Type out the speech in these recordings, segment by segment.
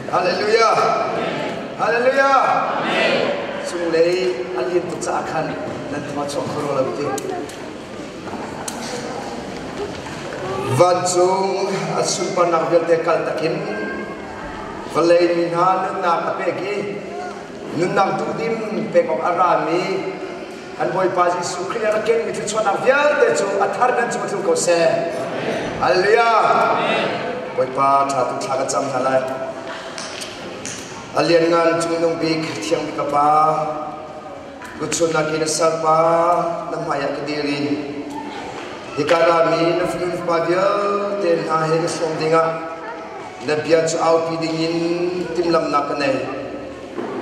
Hallelujah! Hallelujah! Cunglei an lin tuk caah khan nan thaw chuak kho lo ti. Vancung a sunparnak vialte kal takin vawlei mi hna nunnak a pek i nunnak duhdim pek awk a rami Kan Bawipa Jesuh Khrih a rak kenmi thluachuahnak vialte cu a thar nan cung tlung ko seh. Hallelujah. Bawipa ṭha tu thla kan cam hna lai. A lianngan cungnung bik thiang bik ka Pa, tuchun in a salpa na hmai ah ka dir i hika rami na fanu fapa vialte hna he ka hrawm dingah na bia cu aupi dingin timhlamhnak ka nei.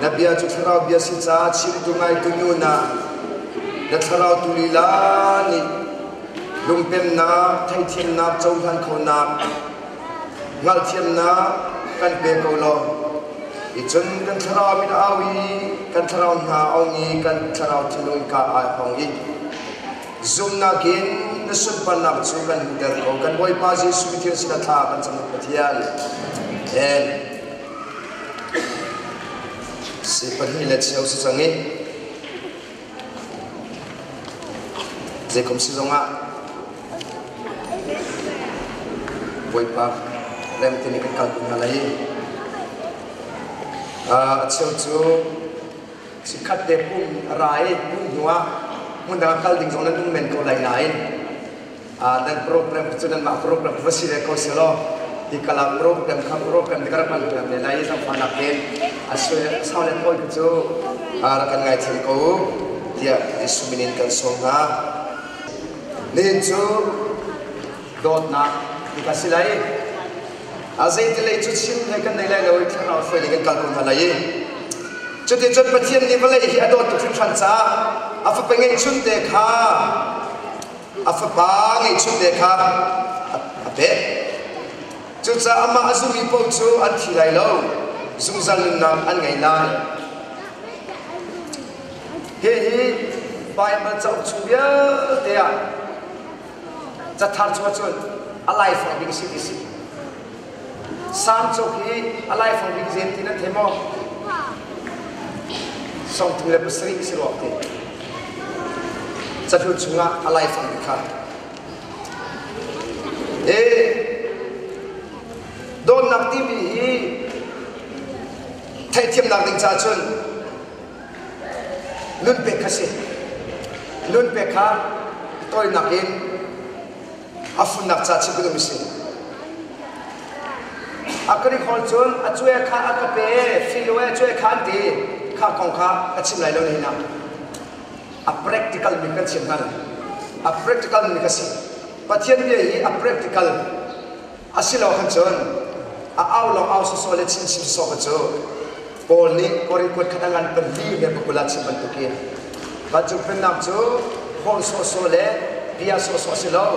Na bia cu thlarau bia si caah chimtu ngaitu nu na na thlarau tu lila nih lungpemnak, theithiamnak, cohlan khonak, hngalhthiamnak kan pe ko law. Icun kan thlarau min au i kan thlarau hna ong i kan thlarau thinlung ka ai hong i zumnak in na sunparnak cu kan hmuhter ko. Kan Bawipa Jesuh thil sin a thla kan cam Pathian. Amen. Si pahnih le cheu si cang i zeikom si zongah Bawipa rem timi kan kal hna lai i a cheu cu chikkhat te pum a ra i pum hnuah hmun dang ah kal ding zong nan um men ko lai nain nan program cu nanmah program va si ve ko selaw hi kala program kha program ka rak hman le lai zangfahnak tein a sau le tawi cu rak kan ngaithiam ko tiah Jesuh min in kan sawm hna. Nihin cu dawtnak ti ka si lai. A zeitilei cu chim hlei kan nei lai lo i thlarau hruai ning kan kal ko hna lai i cuticun Pathian nih vawlei hi a dawt tuk hringhran caah a fapa ngeihchun te kha a fapa ngeihchunte kha a pek. Cucaah amah a zummi paoh cu an thi lai lo, zungzal nunnak an ngei lai. Hihi Baibal cauk chung vialte ah cathar chungah cun a laifang bik a si ti si. Salm cauk hi a laifang bik zen ti nan thei maw? Sawmthum le pasarih si ruak te. Cahlun chungah a laifang bik kha. E dawtnak timi hi theihthiamnak ding caah cun nun pek kha si. Nun pek kha tawinak in a funnak ca chim ka duhmi si. A ka hall cun a cue kha a ka pe filo e cue kha an ti kha kong kha ka chim lai lo ni hna. A practical mi kan chim hna. A practical mi ka si. Pathian bia hi a practical a si lo khan cun a au lawng au sawsawh le chim chim sawsawh cu Paul nih Korin kuat khat a ngan pali he pakul ah chim bantukin vancung pennak cu hawl sawsawh le bia sawsawh si lo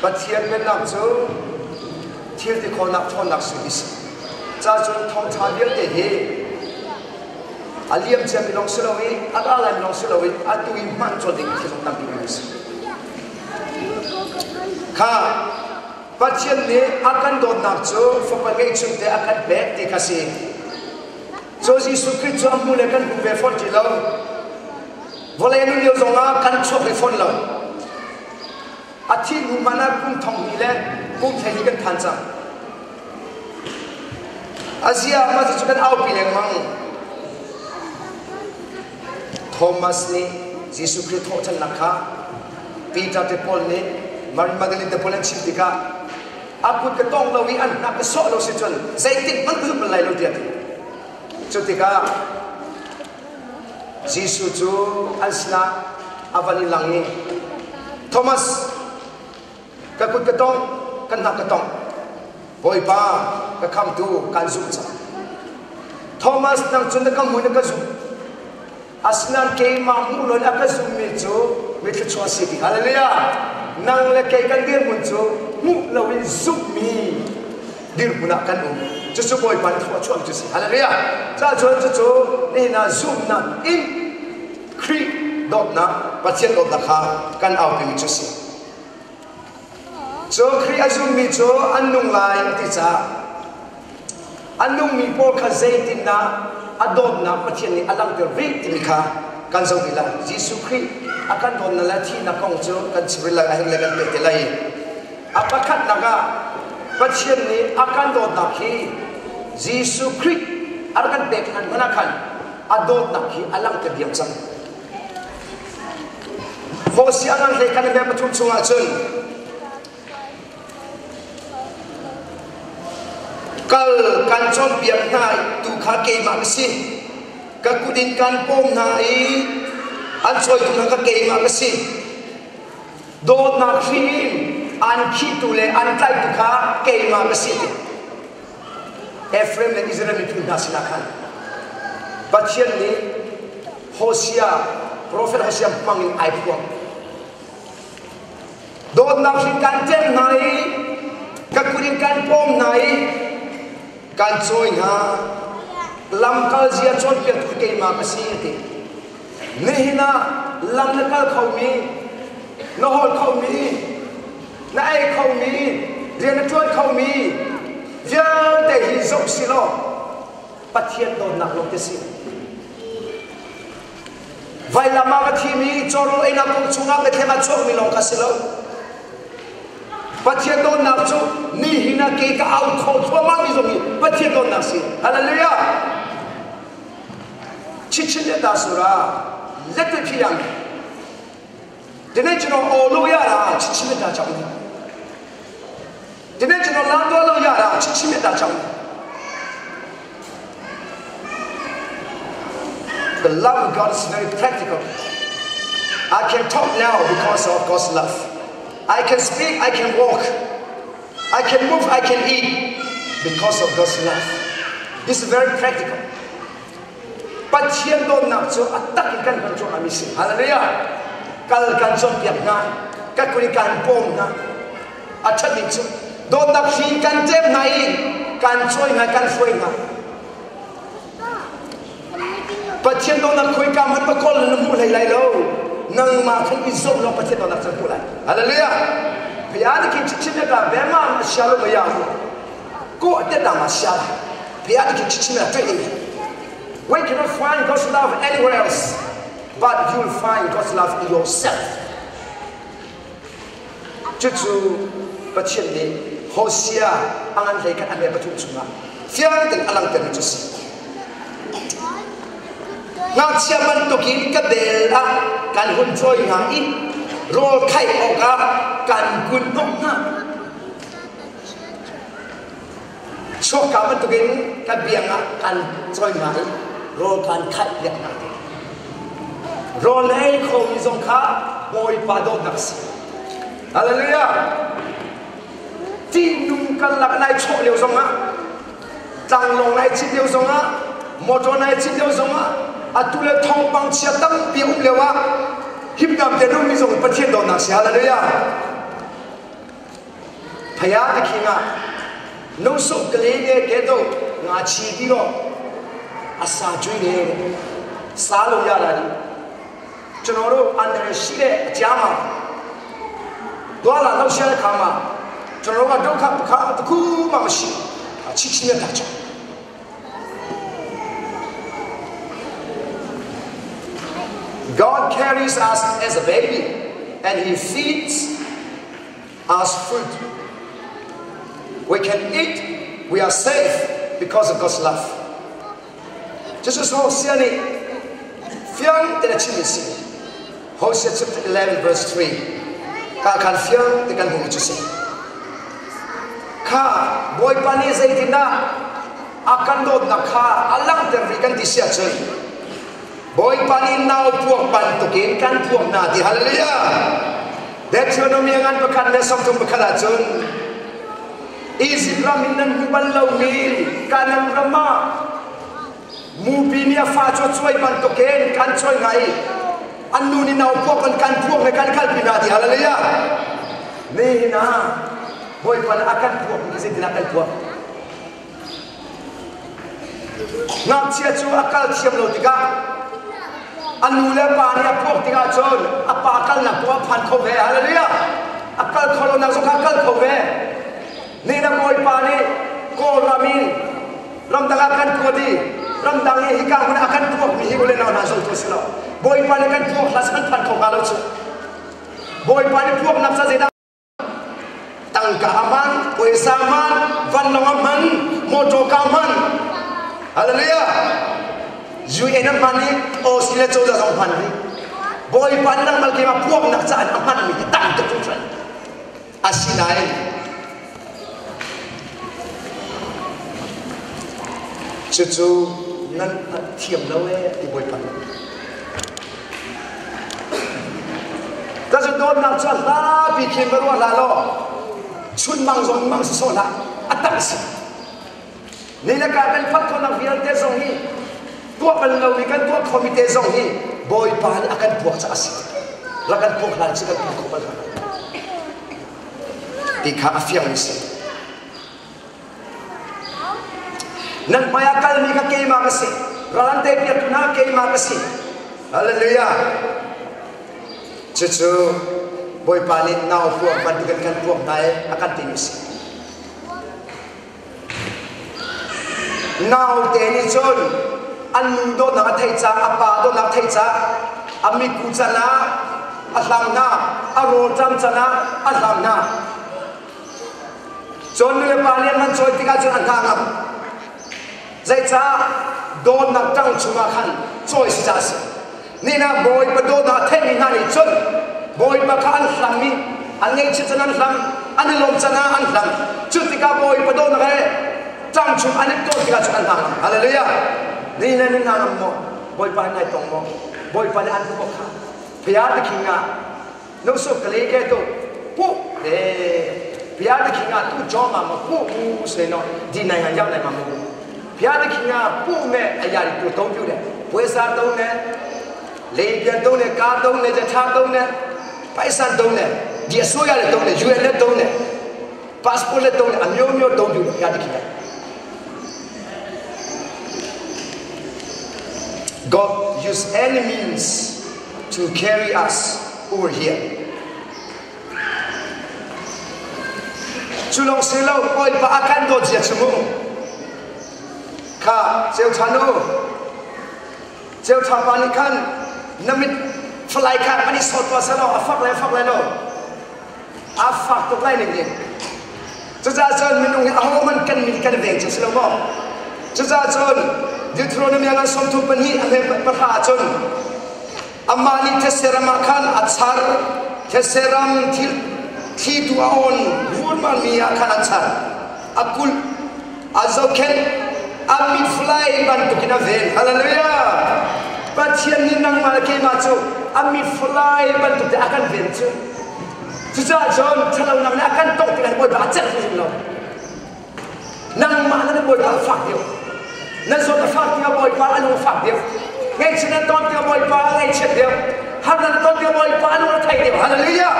Pathian pennak cu thil ti khawhnak ṭhawnnak si ti si ca cun thawngṭha vialte hi a liam ciami lawng si lo i a ra lai lawng si lo i atu i hman colh ding thil zong tampi a si kha Pathian nih a kan dawtnak cu fapa ngeihchun te a kan pek ti kha si. Cu Jesuh Khrih cu a hmu le kan hmu ve fawn ti lo. Vawlei nun lio zongah kan chuak rih fawn lo. A thih hnu hmanh ah kum thong hnih le kum hlei hnih kan phan cang. A zia mah cu kan aupi lengmang. Thomas nih Jesuh Khrih thawhṭhannak kha Peter te pawl nih Mary Magdalene te pawl an chim tikah a kut ka tawng lo i an hna ka sawh lo si cun zeitik hmanh ka zum bal lai lo tiah a ti. Cu tikah Jesuh cu an sinah a van i lang i Thomas ka kut ka tawng ka hna ka tawng Bawipa ka khamtu kan zumh cang. Thomas nang cun na ka hmu na ka zumh. Asinain keimah hmuh loin a ka zummi cu mi thluachuah si ti. Hallelujah! Nang le kei kan dirhmun cu hmuh loin zumhmi dirhmun ah kan um. Cucu Bawipa nih thluachuah cu si. Hallelujah! Ca cun cucu nihin ah zumhnak in Khrih dawtnak, Pathian dawtnak kha kan aupimi cu si. Cu Khrih a zummi cu an nung lai a ti caah. A nungmi pawl kha zeitindah a dawtnak Pathian nih a langhter rih timi kha kan zoh rih lai. Jesuh Khrih a kan dawtnak le thihnak kong cu kan chim rih lai, a heng le kan peh te lai. A pakhatnak ah Pathian nih a kan dawtnak hi Jesuh Khrih a rak kan pek hlan hmanh ah khan a dawtnak hi a langhter diam cang. Hosea ngan hlei khan le pathum chungah cun Kal kan cawnpiak hna tu kha keimah ka si. Ka kut in kan pawm hna i an cawitu hna kha keimah ka si. Dawtnak hri in an khihtu le an tlaitu kha keimah ka si. Ephraim le Israel miphun hna sinah khan Pathian nih Hosea, profet Hosea hmang in ai phuang. Dawtnak hrin kan ṭem hna i ka kut in kan pawm hna i kan cawi hna. Lamkal zia cawnpiaktu keimah ka si a ti. Nihin ah lam na kal khomi, na hawl khomi, na ei khomi, rian na ṭuan khomi vialte hi zoh si law Pathian dawtnak lawng te si. Vailam ah ka thimi cawrawl einak kong chungah Bethlehem ah chuakmi lawng kha si lo. Pathian dawtnak cu nihin ah ke ka au kho thluahmah mi zong hi Pathian dawtnak si. Hallelujah! ချစ်ချင်းမြတ်တာဆိုတာလက်တွေ့ဖြစ်ရမယ်။ဒီနေ့ကျွန်တော်အော်လို့ရတာချစ်ချင်းမြတ်တာကြောင့်ဒီနေ့ကျွန်တော်လမ်းသွားလို့ရတာချစ်ချင်းမြတ်တာကြောင့် The love of God is very practical. I can talk now because of God's love. I can speak, I can walk, I can move, I can eat because of God's love. This is very practical. Pathian dawtnak cu a tak in kan hman cuahmah mi si. Hallelujah. Kal kan cawnpiak hna, ka kut kan pawm hna. A ṭhat ning cu dawtnak hri kan ṭem hna i kan cawi hna, kan hruai hna. Pathian dawtnak khoika hmanh va kawl na hmu hlei lai lo. Nangmah khan i zoh law Pathian dawtnak can hmu lai. Hallelujah. Bia ni khin chim ka bema ma sia lo ma ya ko te da ma sia la. Bia ni khin chim na tre We cannot find God's love anywhere else, but you will find God's love in yourself. Cucu Pathian nih Hosea a ngan hlei khat a hme pathum chungah fiang tein a langhtermi cu a si. Ngakchia bantukin ka bel ah kan hun cawi hna i rawl khaih awkah kan kun hnawh hna. Chuakka bantukin ka biang ah kan cawi hna i rawl kan khaih piak hna. Rawl na ei khomi zong kha Bawipa dawtnak a si. Hallelujah! Tihnung karlak nai chawh lio zongah tlanglawng nai cit lio zongah motor nai cit lio zongah atu le thawngpang chia tampi um lio ah himdam te ummi zong Pathian dawtnak si. Hallelujah! Phaya te khi nga no so kale ne ke do nga chi bi ro asa chui ne sa lo ya la ni ကျွန်တော်တို့အန္တရာယ်ရှိတဲ့အကြားမှာသွားလာလှုပ်ရှားတဲ့ခါမှာကျွန်တော်တို့ကဒုက္ခပခါတစ်ခုမှမရှိချစ်ချင်းမြတ်တာကြောင့် God carries us as a baby and he feeds us food. We can eat, we are safe because of God's love. Cucu Hosea nih fiang tein a chimmi a si. Hosea chapter 11 verse 3 ka khan fiang te kan hmuhmi cu si. Kha Bawipa nih zeitindah a kan dawtnak kha a langhter rih kan ti si ahcun Bawipa nih nau puak bantukin kan puak hna ti hallelujah. Deuteronomy ngan pakhat le sawmthum pakhat ahcun Izipt ram in nan hmu bal lomi Kanaan ram ah mupi nih a fa cu a cuai bantukin kan cuai hna i an nu nih nau puak in kan puak le kan kalpi hna ti hallelujah. Nihin ah Bawipa nih a kan puak mi zeitin ah kan puak? Ngakchia cu a kal thiam lo tikah a nu le pa nih a puak tikah cun a pa kalnak tu a phan kho ve. Hallelujah! A kal kho lonak zong kha a kal kho ve. Nihin ah Bawipa nih Kawlram in Ramdang ah kan kuat i ramdang i hika hmun ah kan puakmi hi ule nau hna zong tu si lo. Bawipa nih kan puak hlah kan phan kho hnga lo cu. Bawipa nih puaknak ca zeidah tangka a hman, puaisa a hman, vanlawng a hman, mawṭawka a hman. Hallelujah! UN a hman i Australia cozah zong hman rih. Bawipa nih nangmah keimah puaknak caah a hmanmi hi tam tuk hringhran. Asinain cucu nan hngalhthiam lo ee ti Bawipa nih. Ka cu dawtnak cu a hlapi khin va ruah hlah law chunmang zong mang si sawh hlah a tak si. Ni le ka kan phak khawhnak vialte zong hi tuah bal lomi kan tuah khomi te zong hi Bawipa nih a kan puak caah a si. Rak kan puak hlan cu kan puak kho bal hlah. Ti kha a fiang mi si. Nan hmai ah kalmi kha keimah ka si. Ral an tei piak hna keimah ka si. Hallelujah. Cucu Bawipa nih nau puak bantukin kan puak hna i a kan timi si. Naute nih cun an nu dawtnak a theih caah a pa dawtnak a theih caah a miku can ah a hlam hna, a rawlṭam can ah a hlam hna. Cun nulepa nih an van cawi tikah cun a hna ngam. Zeicah dawtnak ṭang chungah khan cawi si caah a si. Nihin ah Bawipa dawtnak a theihmi hna nih cun Bawipa kha an hlam i an ngaihchiat can an hlam, an i lawm can ah an hlam. Cu tikah Bawipa dawtnak he ṭang chung an i tawn tikah cun an hna ngam. Hallelujah! Nihin ah nan hna ngam maw? Bawipa he nai tong maw? Bawipa nih an puak kha. Phaya tikhin ah နှုတ်ဆုကလေးကဲ့သို့ပို့တယ်ဘုရားသခင်ကသူ့ကြောမှာမပို့ဘူးဆိုရင်တော့ဒီနိုင်ငံရောက်နိုင်မှာမဟုတ်ဘူးဘုရားသခင်ကပို့မဲ့အရာတွေကိုသုံးပြုတယ်ပွဲစားသုံးတယ်လေပြန်သုံးတယ်ကားသုံးတယ်ကြထားသုံးတယ်ပိုက်ဆံသုံးတယ်ဒီအစိုးရလည်းသုံးတယ် UN လည်းသုံးတယ် passport လည်းသုံးတယ်အမျိုးမျိုးသုံးပြုတယ်ဘုရားသခင်က God use any means to carry us over here. Cu lawng si lo Bawipa a kan dawt zia cu mu. Kha ceu ṭha nu ceu ṭha pa nih khan na mit falai kha an i sawt tuah selaw a fak lai fak lai lo a fak tuk lai ning in cucaah cun minung hi aho hmanh kan min kan veng cu si lo maw cucaah cun Deuteronomy ngan 32 a hme pahra ah cun Amah nih thetse ram ah khan a char, thetse ram thil thlitu a awn vurmanmi ah khan a char, a kulh, a zohkhenh, a mitflai bantukin a ven. Hallelujah! Pathian nih nangmah le keimah cu a mitflai bantuk te a kan ven cu. Cucaah cun ṭhalonak nih a kan tongh tikah Bawipa a celh hrimhrim lo. Nangmah na Bawipa a fak deuh. Na zawt a fak tikah Bawipa a lung a fak deuh. Ngaihchiat na ton tikah Bawipa a ngaihchiat deuh. Harnak na ton tikah Bawipa a lung a thei deuh. Hallelujah!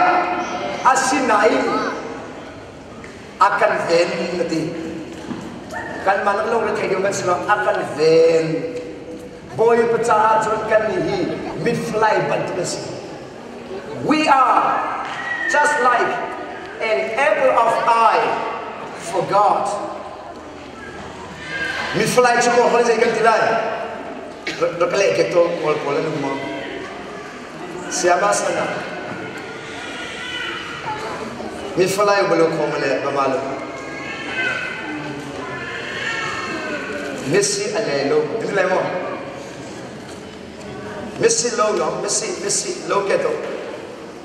Asinain a kan ven na ti. Kanmah nak lung rethei deuh kan si lo, a kan ven. Bawipa caah cun kannih hi mitflai bantuk an si. We are just like an apple of eye for God. Mitflai cu kawl hol zei kan ti lai? Rak leh ke to kawl pawl an um maw? Siama sana. Mitflai balo kho male bamalu. Messi a le lo. Ti lai maw? Messi lo no Messi Messi lo ke to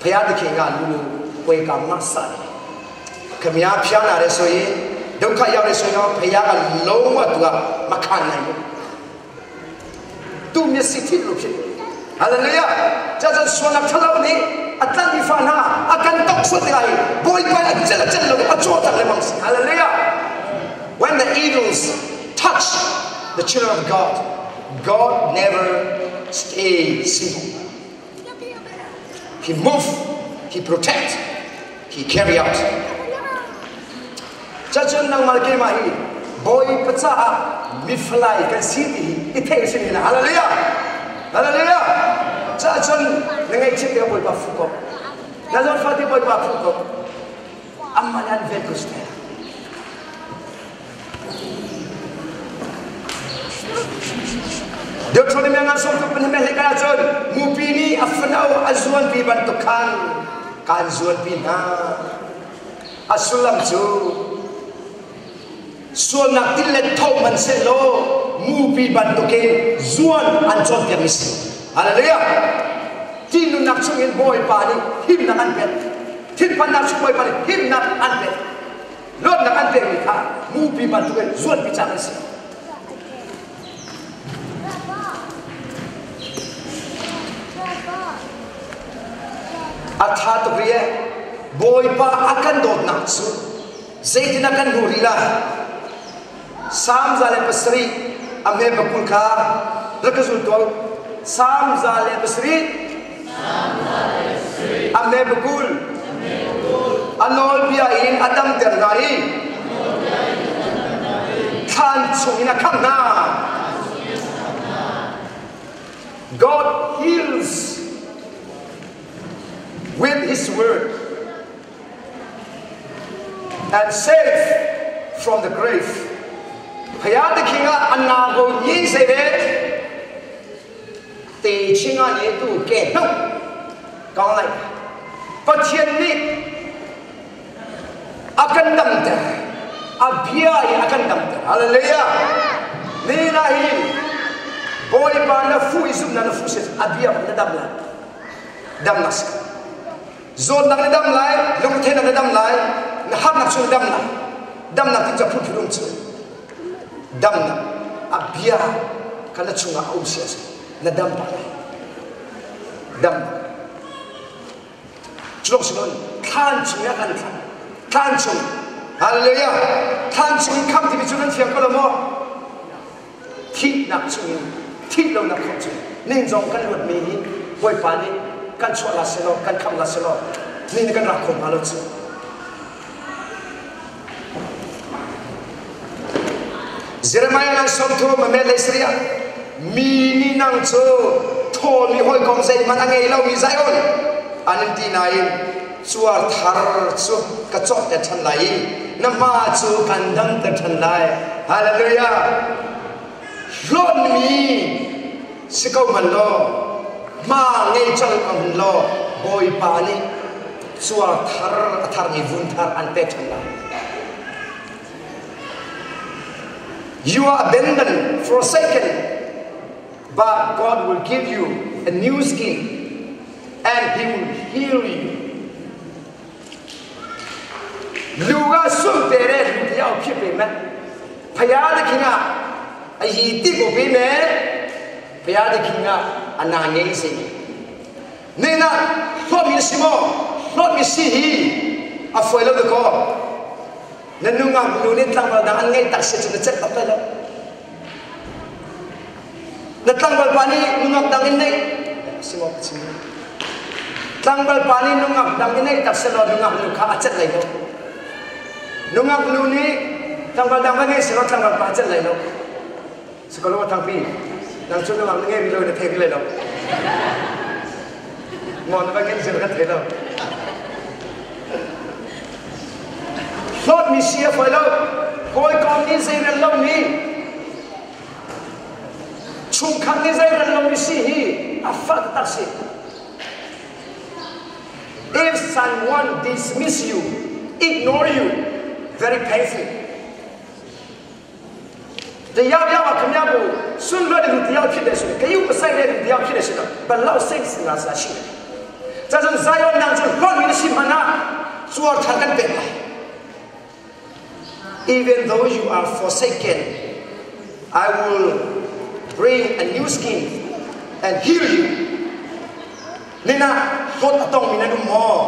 ဖယားသခင်ကလူလူပွေကမဆာတယ်ခမည်းဖျားလာတဲ့ဆိုရင်ဒုက္ခရောက်တဲ့ဆိုရင်တော့ဖယားကလုံးဝသူကမခံနိုင်ဘူးသူမျက်စိထိလို့ဖြစ်တယ်ဟာလေလုယာကျကျဆွမ်းနာထလောက်နေအတန်ဒီဖာနာအကန်တော့ဆွတဲ့အိဘိုင်ပိုင်အကျက်ကျက်လို့အချောတယ်မောင်ဟာလေလုယာ When the evils touch the children of God God never stay simple He move, he protect, he carry out. Cacun nangmah keimah hi Bawipa caah mifalai kan si ti hi i theih sin hin hallelujah hallelujah cacun na ngaihchiat te Bawipa phu ko na zawnfah te Bawipa phu ko amah nih an ven ko si te. Deuteronomy ngan som tu pahnih hlei kan ahcun mupi nih a fano a zuanpi bantuk khan kaan zuanpi hna. A sullam cu sualnak tillet tho hmanhsehlaw mupi bantukin zuan an cawnpiakmi si. Hallelujah! Ti nunnak chungin Bawipa nih himnak an pek. Thinphannak chung Bawipa nih himnak an pek. Luatnak an pekmi kha mupi bantukin zuanpi cang an si. A ṭha tuk rih ee. Bawipa a kan dawtnak cu zeitin a kan hmuh rih lai? Salm 107 a hme pakul kha rak ka zul tuah u. Salm 107 a hme pakul a nawlbia in a damter hna i thlan chungin a khamh hna. God heals with his word and save from the grave. Phaya te khinga anna go yin se de te chinga ne tu ke no kong lai Pathian nih a kan damter a bia i a kan damter hallelujah ni na hi Bawipa na fu i zumna na fu se a bia na dam lai dam na si Zawtnak na dam lai, lungretheihnak na dam lai, na harnak cu na dam lai. Damnak ti cu a phunphun um cu. Damnak a bia kha na chungah a um si ahcun na dam pah lai. Damnak. Cu lawng si loin thlan chung i a kan thlan. Thlan chung. Hallelujah. Thlan chung in khamh timi cu nan thiam ko lo maw? Thihnak chungin thih lonak khawh cu ning zong kan luatmi hi Bawipa nih kan chuah la selaw kan khamh la selaw ni nih kan ra kho hnga lo cu. Jeremiah ngan 30 mame lei sarih ah mi nih nang cu thawmi hawikom zeihmanh a ngei lomi Zion an in ti nain cuar thar cu ka cawhter ṭhan lai i na hma cu kan damter ṭhan lai. Hallelujah! Hlawtmi si ko hmanh law, hma ngei colh ko hmanh law, Bawipa nih cuar thar a tharmi vun thar an pek ṭhan lai. You are abandoned, forsaken, but God will give you a new skin and He will heal you. Lu ga sum te re lu ti au phi pe me phaya de khinga a hi ti ko pe me phaya de khinga ana ngei se ne na hlot mi si mo hlot mi si hi a foi lo de ko na nungak nu nih tlangval dang an ngei tak si cu na cet tak lai lo Na tlangval pa nih nungak dang in neih si maw ka chim Tlangval pa nih nungak dang in neih tak selaw nungak nu kha a celh lai lo. Nungak nu nih tlangval dang va ngei selaw tlangval pa a celh lai lo. Sikolo thangpi nang cu nungak na ngei rih lo na thei rih lai lo. Maw na va ngei selaw kan thei lo. Hlawtmi si a fawi lo. Hawikom nih zeirel lomi Chungkhat nih zeirel lomi si hi a fah taktak si. If someone dismiss you, ignore you, very painful. တရားပြပါခင်ဗျားကိုစွန့်လွတ်တဲ့လူတရားဖြစ်တယ်ဆိုရင်ဂယုမဆိုင်တဲ့လူတရားဖြစ်တယ်ဆိုတော့ဘလောက်စိတ်စင်လာစားရှိတယ်။ဒါကြောင့်ဇာယောနံကျလွတ်နေရှိမှနာကျွာထားတဲ့ပဲ Even though you are forsaken, I will bring a new skin and heal you. Nina hlawt a tongmi nan um maw?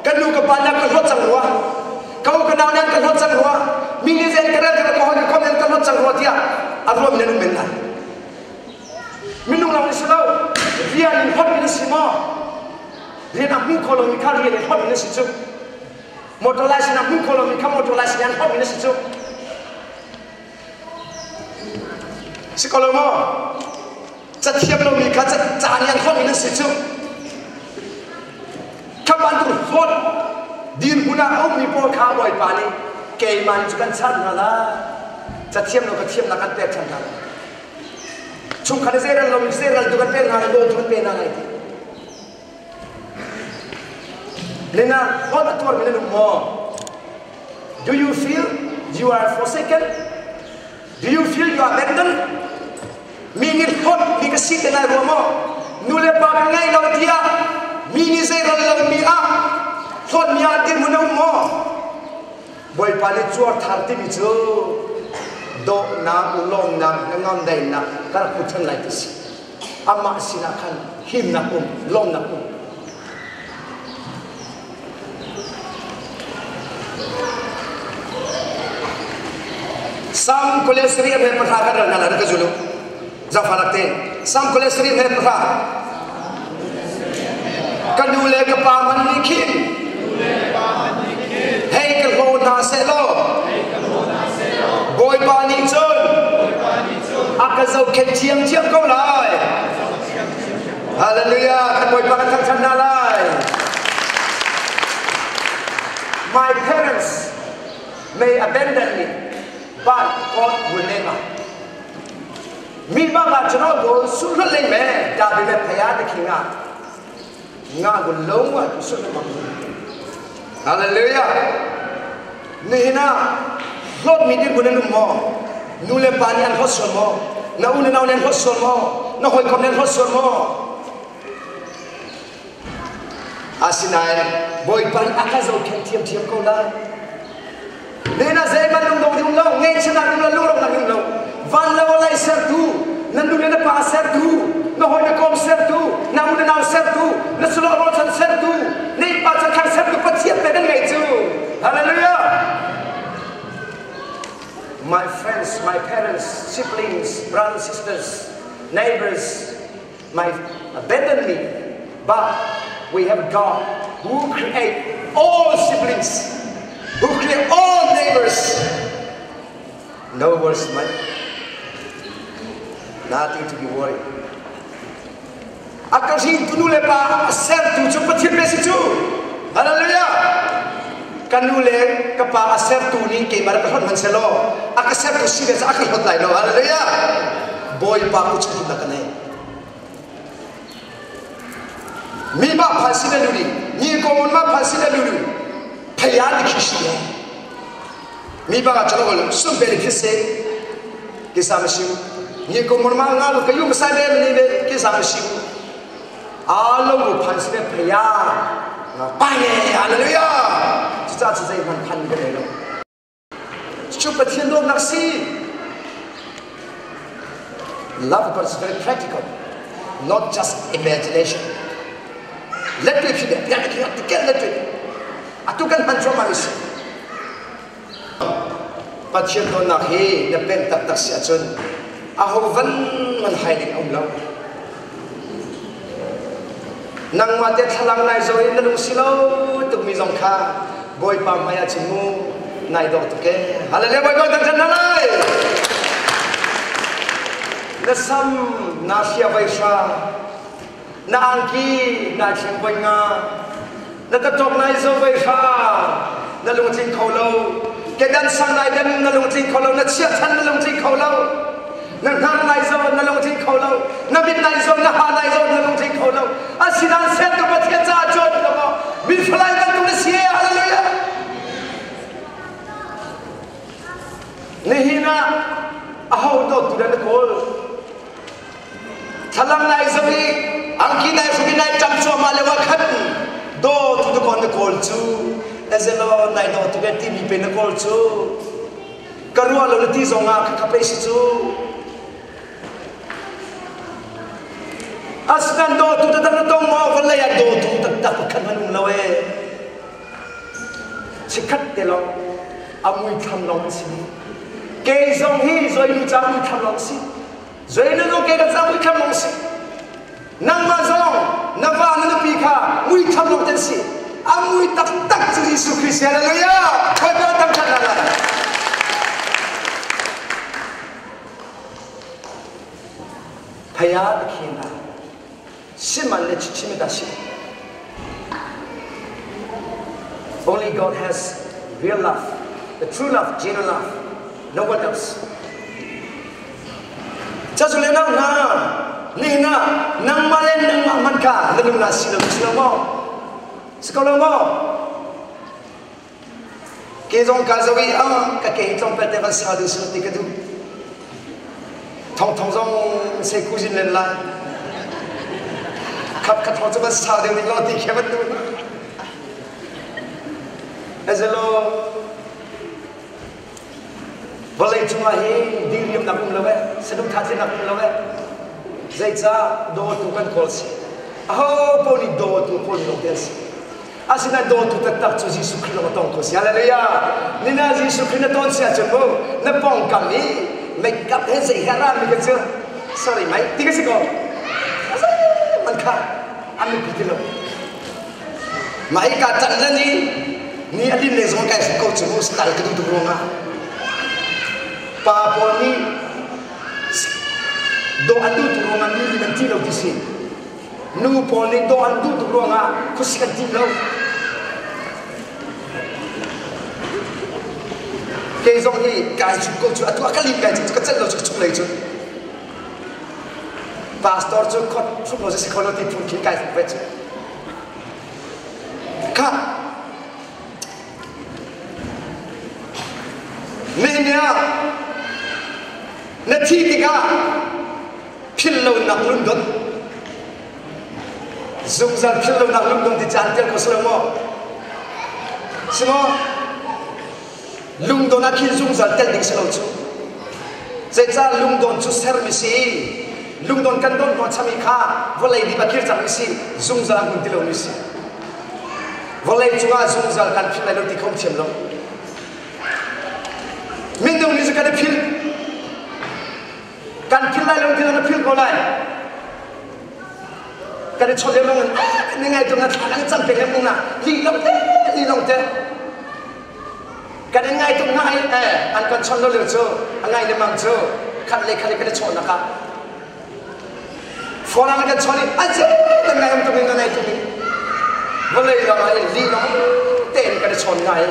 Kan nu ka pa nan ka hlawt cang rua. Ka u ka nau nan ka hlawt cang rua. Mi nih zen ka rel ka ka hawi ka kom nan ka hlawt cang rua tiah a ruam nan um men lai. Minung lawng si lo, rian in hlawt mi na si maw? Rian a hmu kho lomi kha rian in hlawt mi na si cu. Motor license a hmu kho lomi kha motor license an hlawt mi na si cu. Si ko lo maw? Cathiam lomi kha ca nih an hlawt mi na si cu. Kha bantuk hlawt dirhmun ah a ummi pawl kha Bawipa nih keimah nih cu kan chanh hna lai. Cathiam lo ka thiamnak kan pek ṭhan hna lai. Chungkhat zei ral lo zei ral tu kan pe hna lai dawtu kan pe hna lai ti. Lena hot a tuar mi nan um maw? Do you feel you are forsaken? Do you feel you are abandoned? Mi nih hlawt mi ka si te lai rua maw? Nu le pa kan ngei lo tiah mi nih zei ral lo mi ah hlawt mi ah dirhmun a um maw? Bawipa nih cuar thar timi cu dawhnak, lawmnak, hnangamdaihnak ka rak hmu ṭhan lai ti si. Amah sinah khan himnak um, lawmnak um. Sam 27 kan ral hna la ka zulu. Zafarak te. Sam 27. Ka nu le ka pa man nih khin hei ka hlaw hna seh law Bawipa nih cun a ka zohkhenh thiamthiam ko lai. Hallelujah! Kan Bawipa kan thangṭhat hna lai. My parents may abandon me, but God will never. Mi ba nga chano go sulhul ling me da bi me phaya de khinga nga go lo wa tu sul ma. Hallelujah! Nihina hlawt mi dir bu nan um maw? Nu le pa nih an hlawt sual maw? Na u na nau nih an hlawt sual maw? Na hawikom nih an hlawt sual maw? Asinain Bawipa nih a ka zohkhenh thiamthiam ko lai. Nena zeihmanh lungdong ding lo, ngaihchiatnak ding lo, lungrawknak ding lo. Van le vawlei sertu, na nu le na pa sertu, na hawi na kom sertu, na u na nau sertu, na sulawh rualchan sertu, na innpa changthlang sertu Pathian pe nan ngei cu. Hallelujah! My friends, my parents, siblings, brothers, sisters, neighbors, might abandon me, but we have God who create all siblings, who create all neighbors. No worries, man. Nothing to be worried. A ka hringtu nu le pa a sertu cu Pathian ve si cu. Hallelujah! Ka nu le ka pa a sertu nih keimah rak ka hlawt hmanh selaw a ka sertu si ve a ka hlawt lai lo. Hallelujah! Bawipa ku chung na ka nei. Mi ba phan si na luli, ni ko mon ma phan si na lulu. Phaya ni khi shi Mi ba ka chalo sum be ni se ki sa ma shiu. Ni ko mon ma nga lu ka yu ma sai be ni be ki sa ma shiu. A lo bu phan si na phaya. Nga pa ye hallelujah. Cu ca cu zei hman phan ka nei lo. Cu Pathian dawtnak si. Love of God is very practical, not just imagination. Let me fi de, ya ki ti kel let Atu kan hman cuahmah mi si. Pathian dawtnak hi na pen taktak si ahcun aho van man hai ding a um lo. Nangmah te thlalang nai zo in na lung si lo tukmi zong kha Bawipa hmai ah cun mu nai dawh tuk ee. Hallelujah Bawipa thangṭhat hna lai. Na sam na hria vai hra na angki na thleng voi nga na taṭawk nai zo vai hra na lungtling kho lo kedan sang nai dan na lungtling kho lo na chiahchan na lungtling kho lo na hnar nai zo na lungtling kho lo na mit nai zo na ha nai zo na lungtling kho lo asinain sertu Pathian caah cawn lo maw mifalai bantuk na si hallelujah nihin ah aho dawt tu dah na kawl thlalang nai zo i angki nai hruki nai ṭam cuahmah lio ah khan dawtu tu kon na kawl cu ezelo nai dawtu ke timi pe na kawl cu ka ruah lo na ti zong ah ka pei si cu asnan dawtu taktak na tong maw vawlei ah dawtu taktak pakhat hmanh um lo ee chikkhat te lawng a muithlam lawng si kei zong hi zoinu ca muithlam lawng si zoinu zong kei ka ca muithlam lawng si Nangmah zong na va na nupi kha muitham lawng ten si. A mui taktak cu Jesuh Christ hallelujah. Bawipa thangṭhat hna lai. Phaya khina siman le chichimi da si. Only God has real love, the true love, genuine love. No one else. Cazule nau hna. Nihin ah nangmah le nangmah hmanh kha na lung naa si lo si lo maw? Si ko lo maw? Ke zong ka zo i ah ka ke hi tlawmpal te van sau ding si ti ka duh. Thong thong zong se kuzin len lai. Khap kha thong cu van sau ding ding lo ti khi van duh. Ezelo Vawlei cungah hin diriamnak um lo eh, saduhthah tlinnak um lo eh. Zeicah dawtu kan kawl si? Aho paoh nih dawtu kawl mi lawngte an si. Asinain dawtu taktak cu Jesuh Khrih lawng a tong ko si. Hallelujah! Nina Jesuh Khrih na tawn si ahcun mu, na pawngkam i make-up he zei he a rami ka cu sorry mei ti ka si ko. Man kha an nupi ti lo. Mah hi kaa ṭanh lan i ni a lin leng zong kai hruk ko cu style ka duh tuk ruangah pa pawl nih dawh an duh tuk ruangah mi lin an ṭih lo ti si. Nu pawl nih dawh an duh tuk ruangah khuasik an ṭih lo. Kei zong hi kai hruk ko cu atu a ka lin kai cu ka celh lo cu ka chunglei cu. Pastor cu khot hruk lo si kho lo ti phun khi kai hruk ve cu. Kha Nehemiah na thi tikah philh lonak lungdon zungzal philh lonak lungdon ti caan tel ko si lo maw? Si maw? Lungdon ah khin zungzal tel ding si lo cu. Zeicah lungdon cu sermi si? Lungdon kan don hnawh chami kha vawlei dip a kir cangmi si, zungzal a hmun ti lomi si. Vawlei cungah zungzal kan philh lai lo ti kho thiam lo. Minung nih cu kan i philh. Kan philh lai lo ti na philh ko lai. Kan i chawt lio in ah kan i ngai tung na thla kan cam peng lengmang na li long te li long te kan in ngai tuk ngai eh an kan chawnh lo lio cu a ngai lemang cu khat le khat kan i chawh nak ah phone an kan chawnh i a ce kan ngai um tuk in ngai tuk in vawlei lawng ah li long tein kan i chawn ngai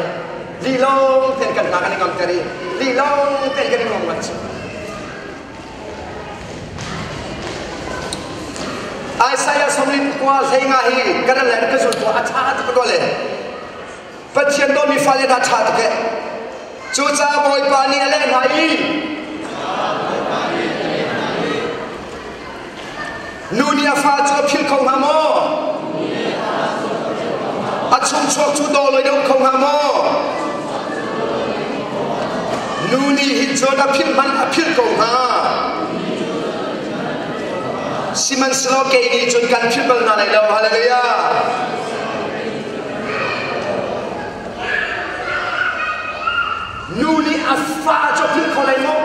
li long tein kan hna kan i ngam ter i li long tein kan i ngam ngai cu Isaiah somli kua hlei nga hi kan le ka zul a tha tuk ko le Pathian dawtmi fale hna ṭha tuk eh. Cucaah Bawipa nih a leh hna i Nu nih a fa cu a philh kho hnga maw? A chungchuak cu daw lo in a um kho hnga maw? Nu nih hin cun a philh hmanh a philh ko hnga. Sihmanhsehlaw kei nih cun kan philh bal hna lai lo. Hallelujah! Nu nih a fa cu a philh kho lai maw?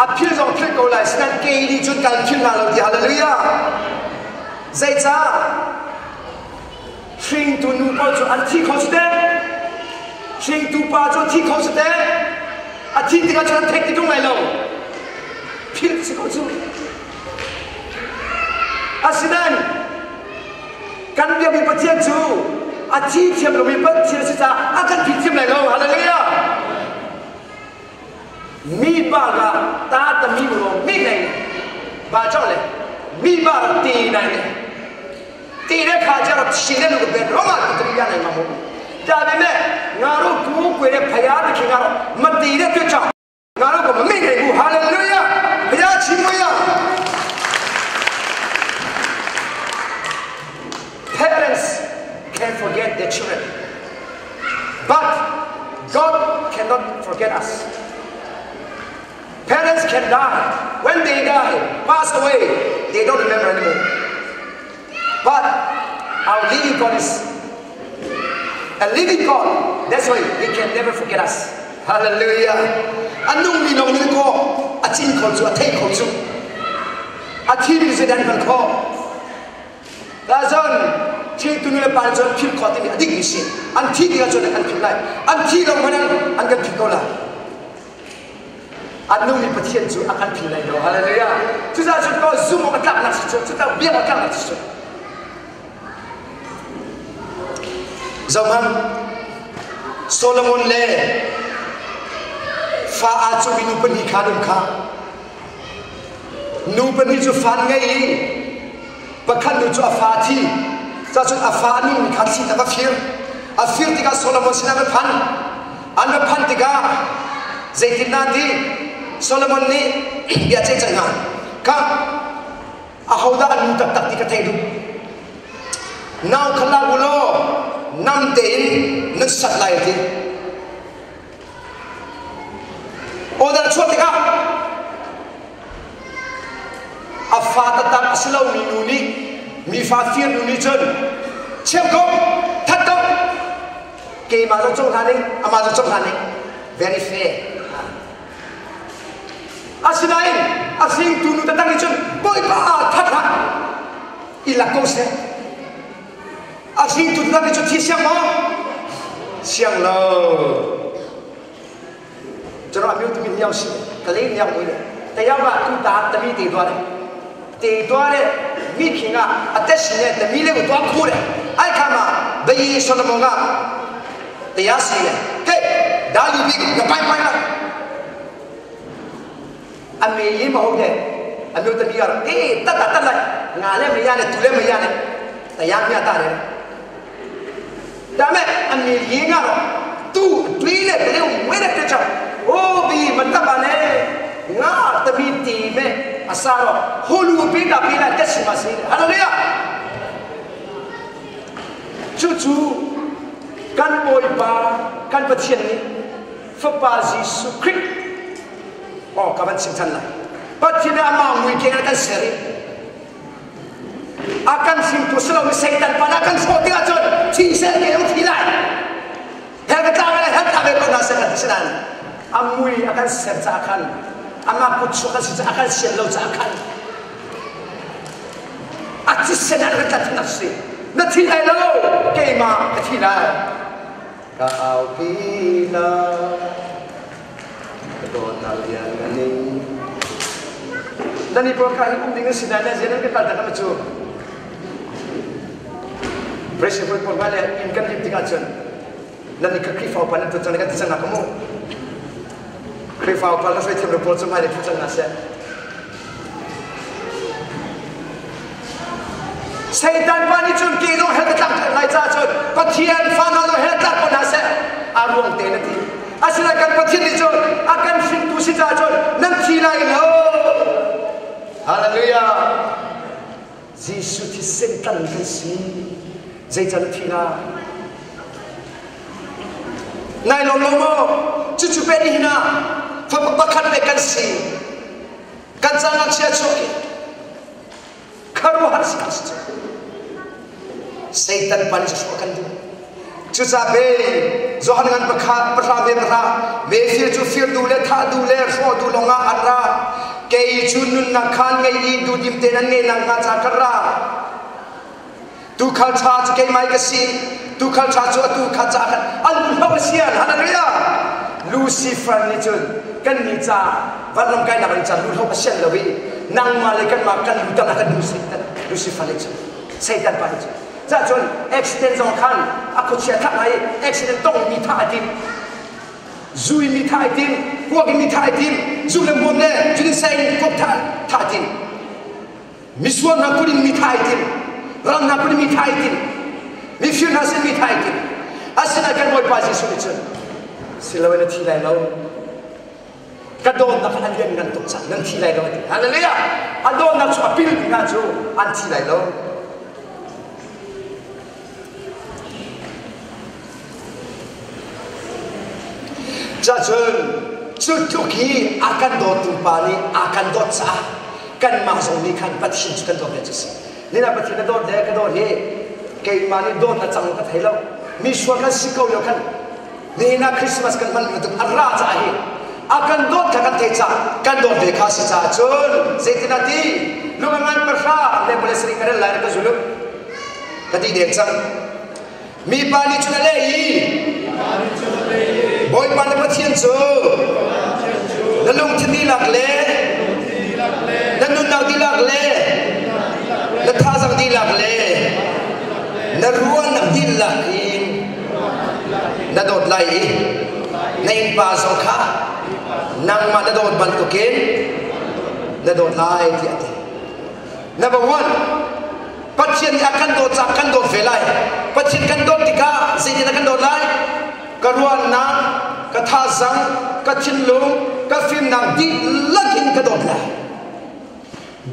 A philh zong philh ko lai, sinain kei nih cun kan philh hna lo ti hallelujah. Zeicah? Hringtu nu pawl cu an thi kho si teh. Hringtu pa cu a thi kho si teh. A thi tikah cun an theih ti ṭung lai lo. Philh si ko cu. Asinain kan biakmi Pathian cu a thi thiam lomi Pathian a si caah a kan philh thiam lai lo. Hallelujah! Mi ba ga ta ta mi ro mi nei ba chang le mi ba ra ti nai ne ti ne kha cha ra shi ne lu be ro ma ti ya nai ma mo da be me nga ro ku kwe ne phaya ti khi nga ro ma ti ne tu cha ငါတို့ကမမေ့နိုင်ဘူးဟာလေလုယာဘုရားချီးမွမ်းရ Parents can forget their children but God cannot forget us Parents can die when they die pass away they don't remember anymore but our living God is A living God. That's why He can never forget us. Hallelujah. A nungmi lawng nih kaw a cin kho cu a thei kho cu a thimi cu dan hman kho. Ta zon thingtu nu le pa cun philh kho timi a dikmi si. An thi tikah cun an philh lai. An thi lo hmanh an kan philh ko lai. An nungmi Pathian cu a kan philh lai lo. Hallelujah. Cucaah cun kaw zum awk a tlaknak si cu, cucaah biak awk a tlaknak si cu. Zohhmanh, Solomon le fa aa cumi nu pahnih kha an um kha. Nu pahnih cu fan ngei i pakhat nu cu a fa thi. Cacun a fa nungmi kha thli tak a fir. A fir tikah Solomon sinah an phan. An va phanh tikah zeitindah an ti? Solomon nih bia ceih cang hna. Kha ahodah an nu taktak ti ka theih duh. Nau kha lak u law nam tein nan sat lai a ti. Order chuah tikah a fa taktak a si lomi nu nih mi fa fir nu nih cun cheu ko that ko keimah zong cohlan ning amah zong cohlan ning very fair. Asinain a hringtu nu taktak nih cun Bawipa that hlah i lak ko seh. A hringtu taktak nih cun thi siang maw? Siang lo. Cun a miu timi niau si ka le niau mui le tayau ah tu ta tami te dua le te dua le mi khing ah a tes ne tami le tua khu le ai kha ma bayi Solomon ah taya si le ke dalu bi na pai pai la a me yi ma ho de a miu tami ar e ta ta ta lai nga le me ya le tu le me ya le taya mya ta le Dame an mi yi nga ro tu tui le te we le te cha o bi mataba le nga tami ti me asaro hulu pi da pi la te si ma si hallelujah. Cu cu kan Bawipa kan Pathian nih Fapa Jesuh Khrih oh ka van chim than lai. Pathian nih amah mui keng kan ser i a kan hringtu si lomi Satan pa a kan hrawh tikah cun thi seh ke um thi lai hell ka tla ve lai hell tla ve ko hna seh kan ti si nain a mui a kan ser caah khan amah kut chuak kan si caah a kan sian lo caah khan a thisen ah kan tla nak si na thi lai lo keimah ka thi lai ka aupi lai. Ka dawtnak lian ngan ning. Nan i pawl kha hi um ding a si nain zian nan ka kal tak cu. President pawl hmai le inn kan lim tikah cun nan i Khrihfa upa nan tuan cang kan ti cang na ka mu. Khrihfa upa ka hruai thiam lo pawl cu hmai le thu cang na seh. Satan pa nih cun ke zong hell ka tlak lai caah cun Pathian fa hna zong hell tlak ko hna seh a ruang te na ti. Asinain kan Pathian nih cun a kan hringtu si caah cun nan thi lai lo. Hallelujah. Jesuh thisen tlan kan si. Zeicah na thi lai? Nai lawm lo maw? Cucu pe ni hin ah fapa pakhat le kan si. Kan ca ngakchia chuak hi khuaruahhar si si cu. Satan pa nih hrawh kan duh. Cucaah pe Johan ngan pakhat pahra ve pahra mefir cu fir duh le thah duh le hrawh duh lawngah an ra. Kei cu nunnak kha an ngei i duhdim tein an ngei nakhnga ca ka ra. Tuukhal ṭha cu keimah ka si. Tuukhal ṭha cu atu kha ca khan an hlo a sian. Hallelujah! Lucifer nih cun kan nih ca vanram kainak in ca luhlo a sian lo i nangmah le kanmah kan lu tang ah kan duh Satan Lucifer nih cun Satan pa nih cun cah cun accident zong khan a khuachia thah lai i accident tong mi thah a tim zu in mi thah ai tim kuak in mi thah ai tim zu le hmuam le cutin sai in kuak thah thah a tim. Misual hna kut in mi thah ai tim. Ral hna kut in mi thah ai tim. Mifir hna sin mi thah ai tim. Asinain kan Bawipa Jesuh nih cun siloin a thi lai lo. Ka dawtnak a lian ngan tuk cang nan thi lai lo a ti. Hallelujah! A dawtnak cu a pilmi hna cu an thi lai lo. Cacun cu tluk hi a kan dawtu pa nih a kan dawt caah kanmah zong nih khan Pathian cu kan dawt ve cu si. Nina Pathian na dawt le ka dawt hi keimah nih dawt na cang ka thei lo. Mi sual kan si ko lio khan nihin ah Christmas kan hman bantuk a ra caah hi a kan dawt kha kan thei caah kan dawt ve kha si caah cun zeitin a ti lungangan pahra le pale sarih ka rel lai ka zulu ka ti deng cang. Mipa nih cun a leh i, Bawipa na Pathian cu na lungthin dihlak le na nunnak dihlak le na thazaang dihlak le na ruahnak dihlak in na dawt lai i na innpa zong kha nangmah na dawt bantukin. Na dawt lai tiah a ti. Number one, Pathian nih a kan dawt caah kan dawt ve lai. Pathian kan dawt tikah zeitin a kan dawt lai? Ka ruahnak, ka thazang, ka thinlung, ka fimnak dihlak in ka dawt lai.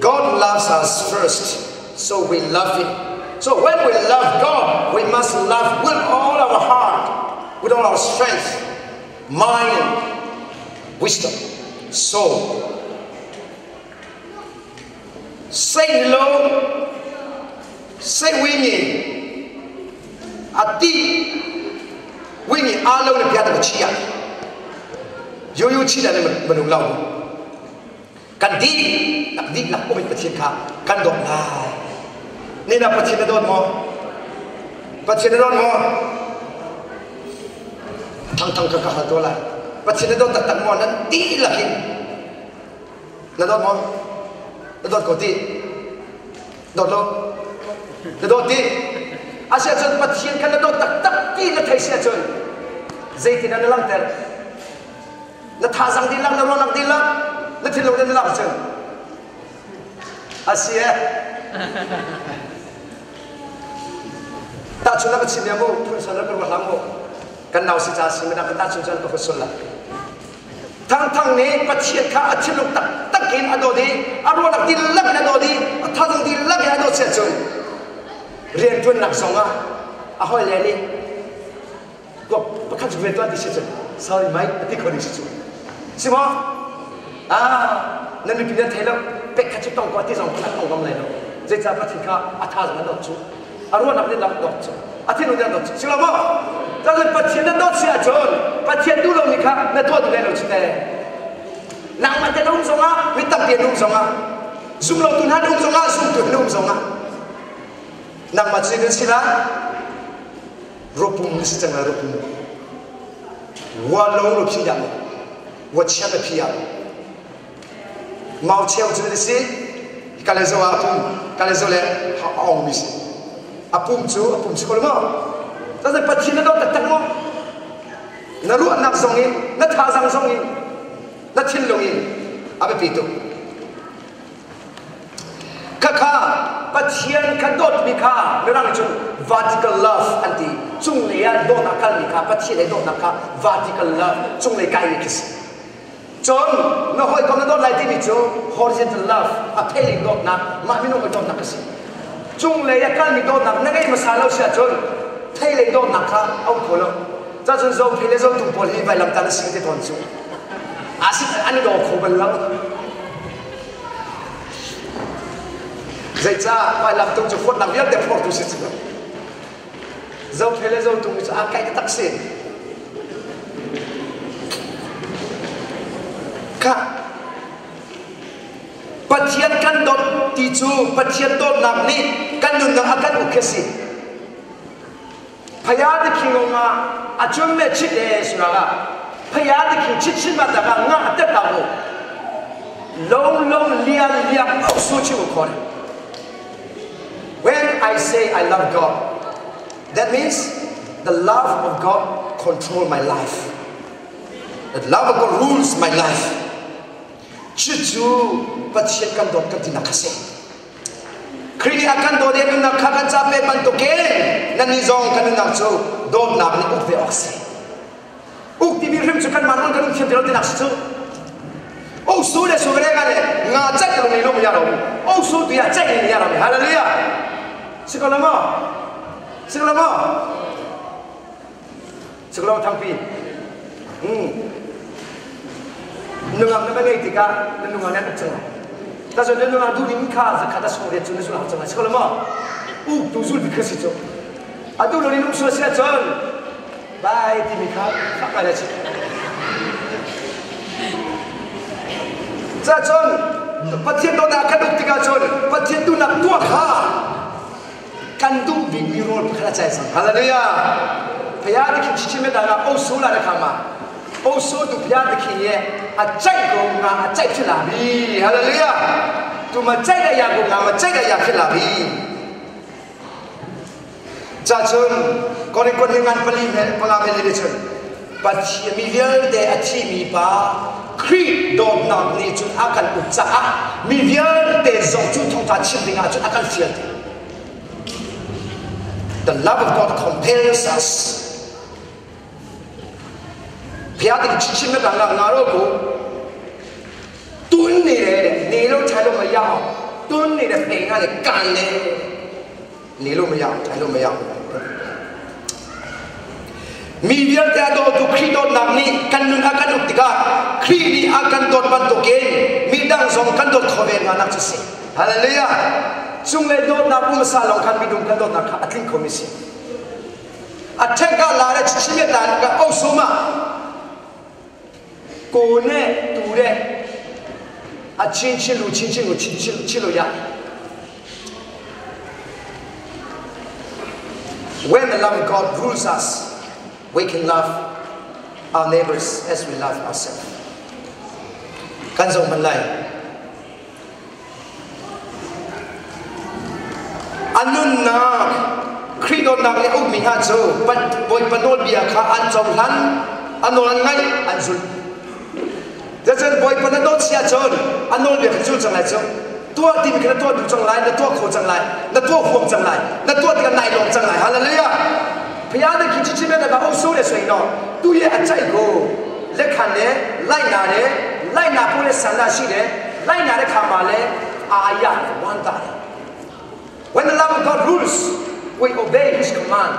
God loves us first, so we love Him. So when we love God, we must love with all our heart, with all our strength, mind, wisdom, soul. Say lo, say wingi, ati wingi alo ni piata chia. Yo yo chi da ne manung lau. Kan dihlak dihlak um in Pathian kha kan dawt lai. Ni na Pathian na dawt maw? Pathian na dawt maw? Thang thang ka ka hal to lai. Pathian na dawt taktak maw? Nan dihlak in na dawt maw? Na dawt ko ti? Dawt lo? Na dawt ti? Asiahcun Pathian kha na dawt taktak ti na thei si ahcun zeitin na langhter? Na thazang dihlak, na ruahnak dihlak, na thinlung na lak cun a si e. Tahchun ka chim ya mu, phun son ka ruah hlah mu. Kan nau si ca si midang ka tahchun cun ka phut la. Thang thang nih Pathian kha a thinlung taktak in a dawt i a ruahnak dihlak in a dawt i a thazang dihlak in a dawt sia cun rianṭuannak zong ah a hawi le nih pakhat cu tuah ti si cu sorry mate a ti kho ding si cu si maw ah nan mipi nan thei lo pek khat cu tong ko ti zong khat tong ngam lai lo zeicah pathin kha a tha zong an dawt cu a ruahnak nih dawt cu a thinlung nih dawt cu si lo maw cun pathian na dawt si ahcun pathian duh lomi kha na tuah duh lai lo cu te nangmah te na um zongah mi tampi an um zongah zum lotu hna an um zongah zumtu an um zongah nangmah cu kan si lai Ropum ni si cang lai ropum. Wa lo lo phi dah wa chia ka phi ah. Mau cheu cu ni si kale zo ah pum kale zo le ha ong mi si. A pum cu a pum si ko lo maw? Cun Pathian na dawt taktak maw? Na ruahnak zong in, na thazang zong in, na thinlung in a biapi tuk. Khakha Pathian kha dawtmi kha Mirang nih cun vertical love an ti. Cunglei ah dawtnak kalmi kha Pathian he dawtnak kha vertical love cunglei kaimi khi si. Cun na hawikom na dawt lai timi cu horizontal love a phel in dawtnak mah minung hawi dawtnak a si. Cunglei a kalmi dawtnak na ngei hmasa lo si ahcun theilei dawtnak kha a um kho lo. Cacun zophei le zotung pawl hi vailamtan a si te tawn cu. Asin an i daw kho bal lo. Zeicah vailamtung cu huatnak vialte phortu si cu. Zophei le zotung cu aa kaih tak si. Kha Pathian kan dawt ti cu Pathian dawtnak nih kan nunnak a kan uk khi si. Phaya te khi nga a chun me chit e sura phaya te khi chit chin ma ta ka nga te ta wo lo lo lian liang au su chi wo khon. When I say I love God, that means the love of God control my life. The love of God rules my life. Cucu Pathian kan dawt kan tinak kha si. Khrih nih a kan dawt i a nunnak kha kan ca pek bantukin nannih zong kan nunnak cu dawtnak nih uk ve awk a si. Uk timi hrim cu kanmah nun kan um thiam ti lo tinak si cu. O su le su re nga le nga ceih lo ni lo ya lo. O su tu ya ceih ni ya lo. Hallelujah. Si ko lo maw? Si ko lo maw? Siklo thangpi. Nungak na va ngei tikah na nungak nih an uk cang lai. Tazun na nungak duh ning kha zakhat a sung riat cu na zul cang lai. Siklo maw? Uk tu zul bik kha si cu. Atu lo ni nung sual si ahcun bai timi kha fak ngai lai si. Cacun Pathian dawtnak kan uk tikah cun Pathian duhnak tuah kha kan duh bikmi rawl pakhat a cai cang. Hallelujah. Phaya te khi chichi me danga o su la de khama. O su tu phaya te khi ye a chai ko nga a chai phila bi. Hallelujah. Tu ma chai da ya ko nga ma chai da ya phila bi. Cha chun korin kon ngan pali me panga me le chun Pathian mi vialte a thimi pa Khrih dawtnak nih cun a kan uk caah Mi vialte zong cu thawngtha chim ding ah cun a kan fial ti. The love of God compels us. ဘုရားသခင်ချစ်ချင်းမြတ်တာကငါတို့ကိုတွန်းနေတယ်တဲ့နေလို့ထိုင်လို့မရအောင်တွန်းနေတဲ့ပိန်ကလည်းကန်တယ်နေလို့မရအောင်ထိုင်လို့မရအောင်mi vialte a dawtu Khrih dawtnak nih kan nun a kan uk tikah Khrih nih a kan dawt bantukin midang zong kan dawt kho ve hna nak cu si. Hallelujah! Cunglei dawtnak um hmasa lawng khan midung kan dawtnak kha a tling khomi si. A ṭhek ah la le chichimia ta ka osuma ko ne tu de a chin chin lu chin chin lu chin chin chin lu ya. When the love of God rules us, we can love our neighbors as we love ourselves. Kan zong man lai. A nunnak Khrih dawtnak nih a ukmi hna cu Bawipa nawlbia kha an cohlan, a nawl an ngaih, an zulh. Cucun Bawipa na dawt si ahcun a nawlbia kha zul cang lai cu. Tuah timi kha na tuah duh cang lai, na tuah kho cang lai, na tuah huam cang lai, na tuah tikah nai lawm cang lai. Hallelujah! Phaya na khi chichi me na ka su le sui no tu ye a chai ko le khan le lai na le lai na pu le san na shi le lai na le khama le aya wan ta le. When the love of God rules, we obey His command.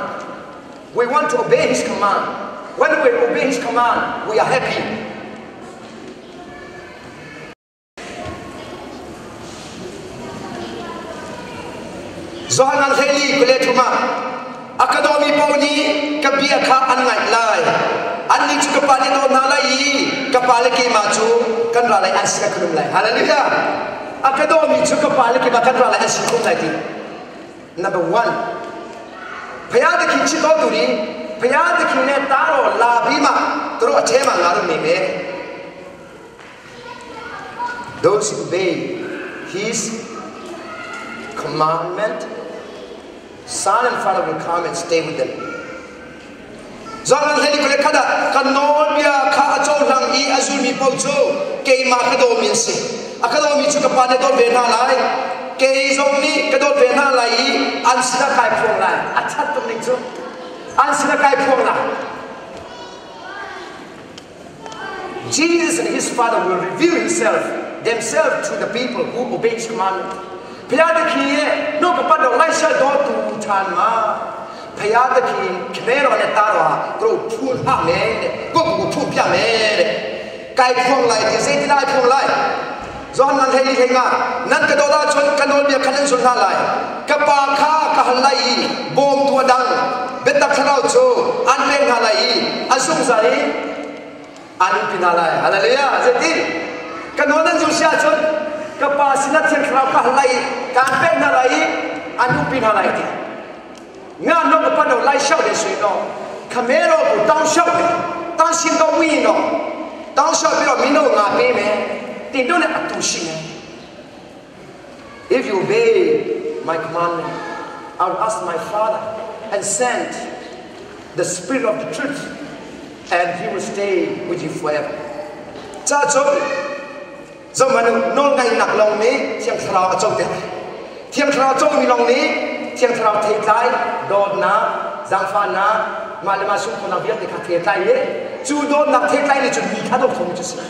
We want to obey His command. When we obey His command, we are happy. Johan an hlei kule thum ah a ka dawmi paoh nih ka bia kha an ngaih lai. Annih cu ka pa nih dawt hna lai i ka pa le keimah cu kan ra lai an sin a khulum lai. Hallelujah! A ka dawmi cu ka pa le keimah kan ra lai an sin khum lai ti. Number one, phaya te khi chito tu ni phaya te khi ne taro la bi ma tro a thema nga ru me me. Those who obey his commandment, Son and Father will come and stay with them. Zong hlei kule khada kan nawlbia kha a cohlang i a zulmi paoh cu keimah ka dawmi an si. A ka dawmi cu ka pa nih dawt ve hna lai. Kei zong nih ka dawt ve hna lai i an sinah kai phuang lai. A that tuk ning cu. An sinah kai phuang lai. Jesus and his Father will reveal himself themselves to the people who obey his commandment. Phaya te khi ye no ka pat lai sha do tu than ma phaya te khi khme ro ne ta ro kro phun ha me ko ko phun pya me kai phuang lai ti sei ti lai phuang lai zon nan hei hei nga nan ka do da chon ka nol bia khanan sun ha lai ka pa kha ka hal lai i bawm tu dang biatak thlarau cu an pek hna lai i a zungzal i an umpi hna lai. Hallelujah! Zeitin? Ka nawl nan zulh si ahcun ka Pa sinah Thiang Thlarau ka hal lai i kaan pek hna lai i an umpi hna lai ti. Nga no ka pa no lai shau le sui no khamero bu tang shau le tang sin do wi no tang shau bi ro mi no nga pe me tin do le atu shi me. If you obey my commandment, I will ask my Father and send the Spirit of the truth, and he will stay with you forever. Ca cun zohmanh nawlngaihnak lawng nih Thiang Thlarau a coter. Thiang Thlarau comi lawng nih Thiang Thlarau theitlai, dawtnak, zaangfahnak, mah le mah sungkhawnak vialte kha theitlai i cu dawtnak theitlai nih cun mi kha dawt khomi cu si.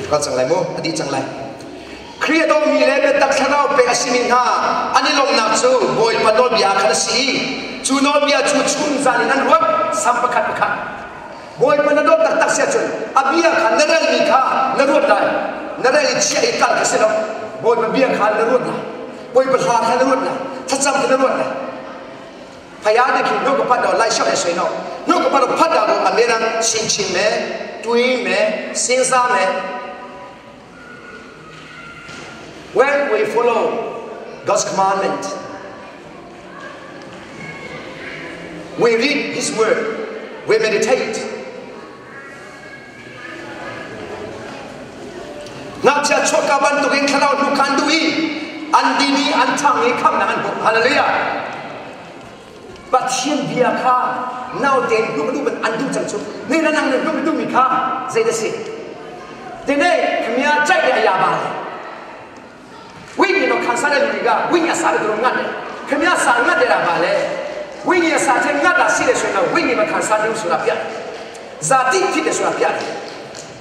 Kal cang lai mu, a dih cang lai. Khrih a dawmi le biatak thlarau pek a simi hna an i lawmhnak cu Bawipa nawlbia khan a si i cu nawlbia cu chunzan in an ruat sam pakhat pakhat. Bawipa na dawt taktak si ahcun a bia kha na relmi kha na ruat lai. Na rel i chiah i kal kha si lo. Bawipa bia kha na ruat lai. Bawipa hla kha na ruat lai. Thlacam kha na ruat lai. Phaya te khi nu ka pat do lai shak le sui no nu ka pat do phat da ko ame nang sin chin me tui me sin sa me. When we follow God's commandment, we read His word, we meditate. Ngakchia chuahka bantukin thlarau hnu khan duh i an din i an ṭhang i khamhnak an hmuh. Hallelujah! Pathian bia kha naute in hnuh duh an duh cang cu. Ni na nang na hnuh duhmi kha zei da si ဒီနေ့ခမည်းကြိုက်တဲ့အရာပါလေဝိညာဉ်တော်ခံစားတဲ့လူတွေကဝိညာဉ်စားတဲ့သူတို့ငတ်တယ်ခမည်းစာငတ်တယ်တာပါလေဝိညာဉ်စာတဲ့ငတ်တာရှိတယ်ဆိုရင်တော့ဝိညာဉ်မခံစားဘူးဆိုတာပြတယ်ဇာတိဖြစ်တယ်ဆိုတာပြတယ်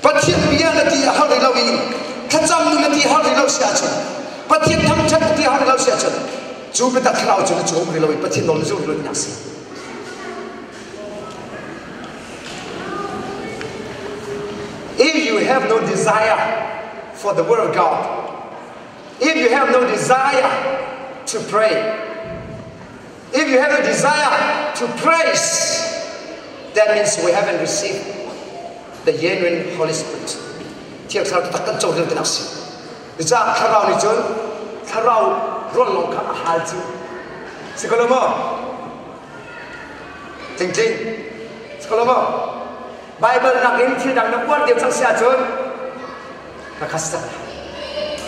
Pathian bia na ti a har rih lo i thlacam nu na ti har rih lo si ahcun Pathian thangṭhat na ti har rih lo si ahcun cu biatak thlarau cu na cung um rih lo i Pathian nawl na zul rih lo tinak si. If you have no desire for the word of God, if you have no desire to pray, if you have no desire to praise, that means we haven't received the genuine Holy Spirit. Thiang Thlarau taktak kan cohlan tinak si. Cucaah Thlarau nih cun Thlarau rawl lawng kha a hal cu. Si ko lo maw? Tling tling. Si ko lo maw? Bible nakin thil dang na uar deuh cang si ahcun ka kha si cang.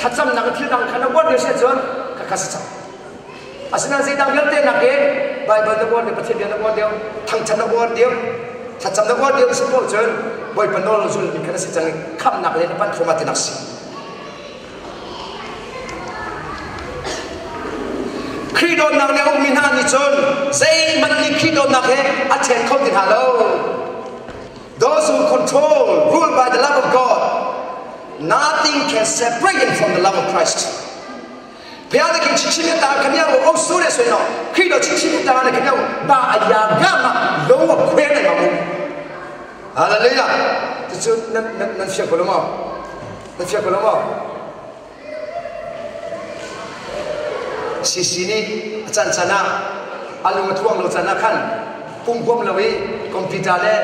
Thlacamnak in thil dang kha na uar deuh si ahcun ka kha si cang. Asinain zeidang vialte nakin Baibal na uar deuh, Pathian bia na uar deuh, thangṭhat na uar deuh, thlacam na uar deuh si paoh cun Bawipa nawl zulmi kha na si cang i khamhnak le na panh thluahmah tinak si. Khrih dawtnak nih a ukmi hna nih cun zeihmanh nih Khrih dawtnak he a ṭhen kho ti hna lo. Those who control, ruled by the love of God, nothing can separate them from the love of Christ. ဘုရားသခင်ချစ်ချင်းမြတ်တာခင်ဗျားကိုအုပ်စိုးတယ်ဆိုရင်တော့ခရစ်တော်ချစ်ချင်းမြတ်တာနဲ့ခင်ဗျားကိုဘာအရာကမှလုံးဝခွဲနိုင်မှာမဟုတ်ဘူးဟာလေလုယာတချို့နနနဖြစ်ကလုံးမနဖြစ်ကလုံးမစီစီနီအချန်ချနာအလုံးမထွန်းလို့ချနာခန်ပုံပုံလို့ကွန်ပျူတာနဲ့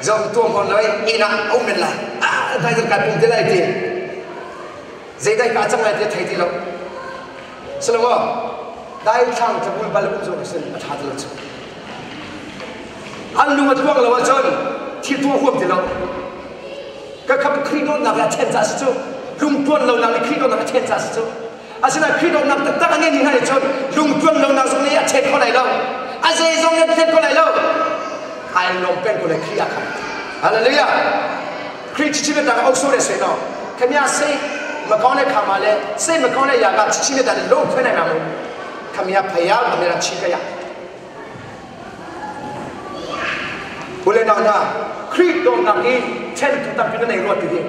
ဇုံတွန်းပေါ်လို့အင်းအုံးမလာအာဒါကြကပုံတယ်လိုက်တယ် Zeidah ka cang lai ti thei ti lo. Silo dai thlang tlabul bal um zong sin a tha ti lo cu. An lung a tluang lo ahcun thil tuah huam ti lo. Ka khap Khrih dawtnak le a then ca si cu. Lungtuan lonak nih Khrih dawtnak a then ca si cu. Asinain Khrih dawtnak taktak a ngeimi hna nih cun lungtuan lonak zong nih a then kho lai lo. A zeizong nih a then kho lai lo. Ai lawm peng ko lai Khrih ah khan. Hallelujah. Khrih chichime ta ka so le se no khamya se ma kaw le khama le se ma kaw le ya ga chichime ta le lo khwe na mu khamya phaya khamya chi ka ya ule na na Khrih do nak i then tu tam pin nei ruat ti di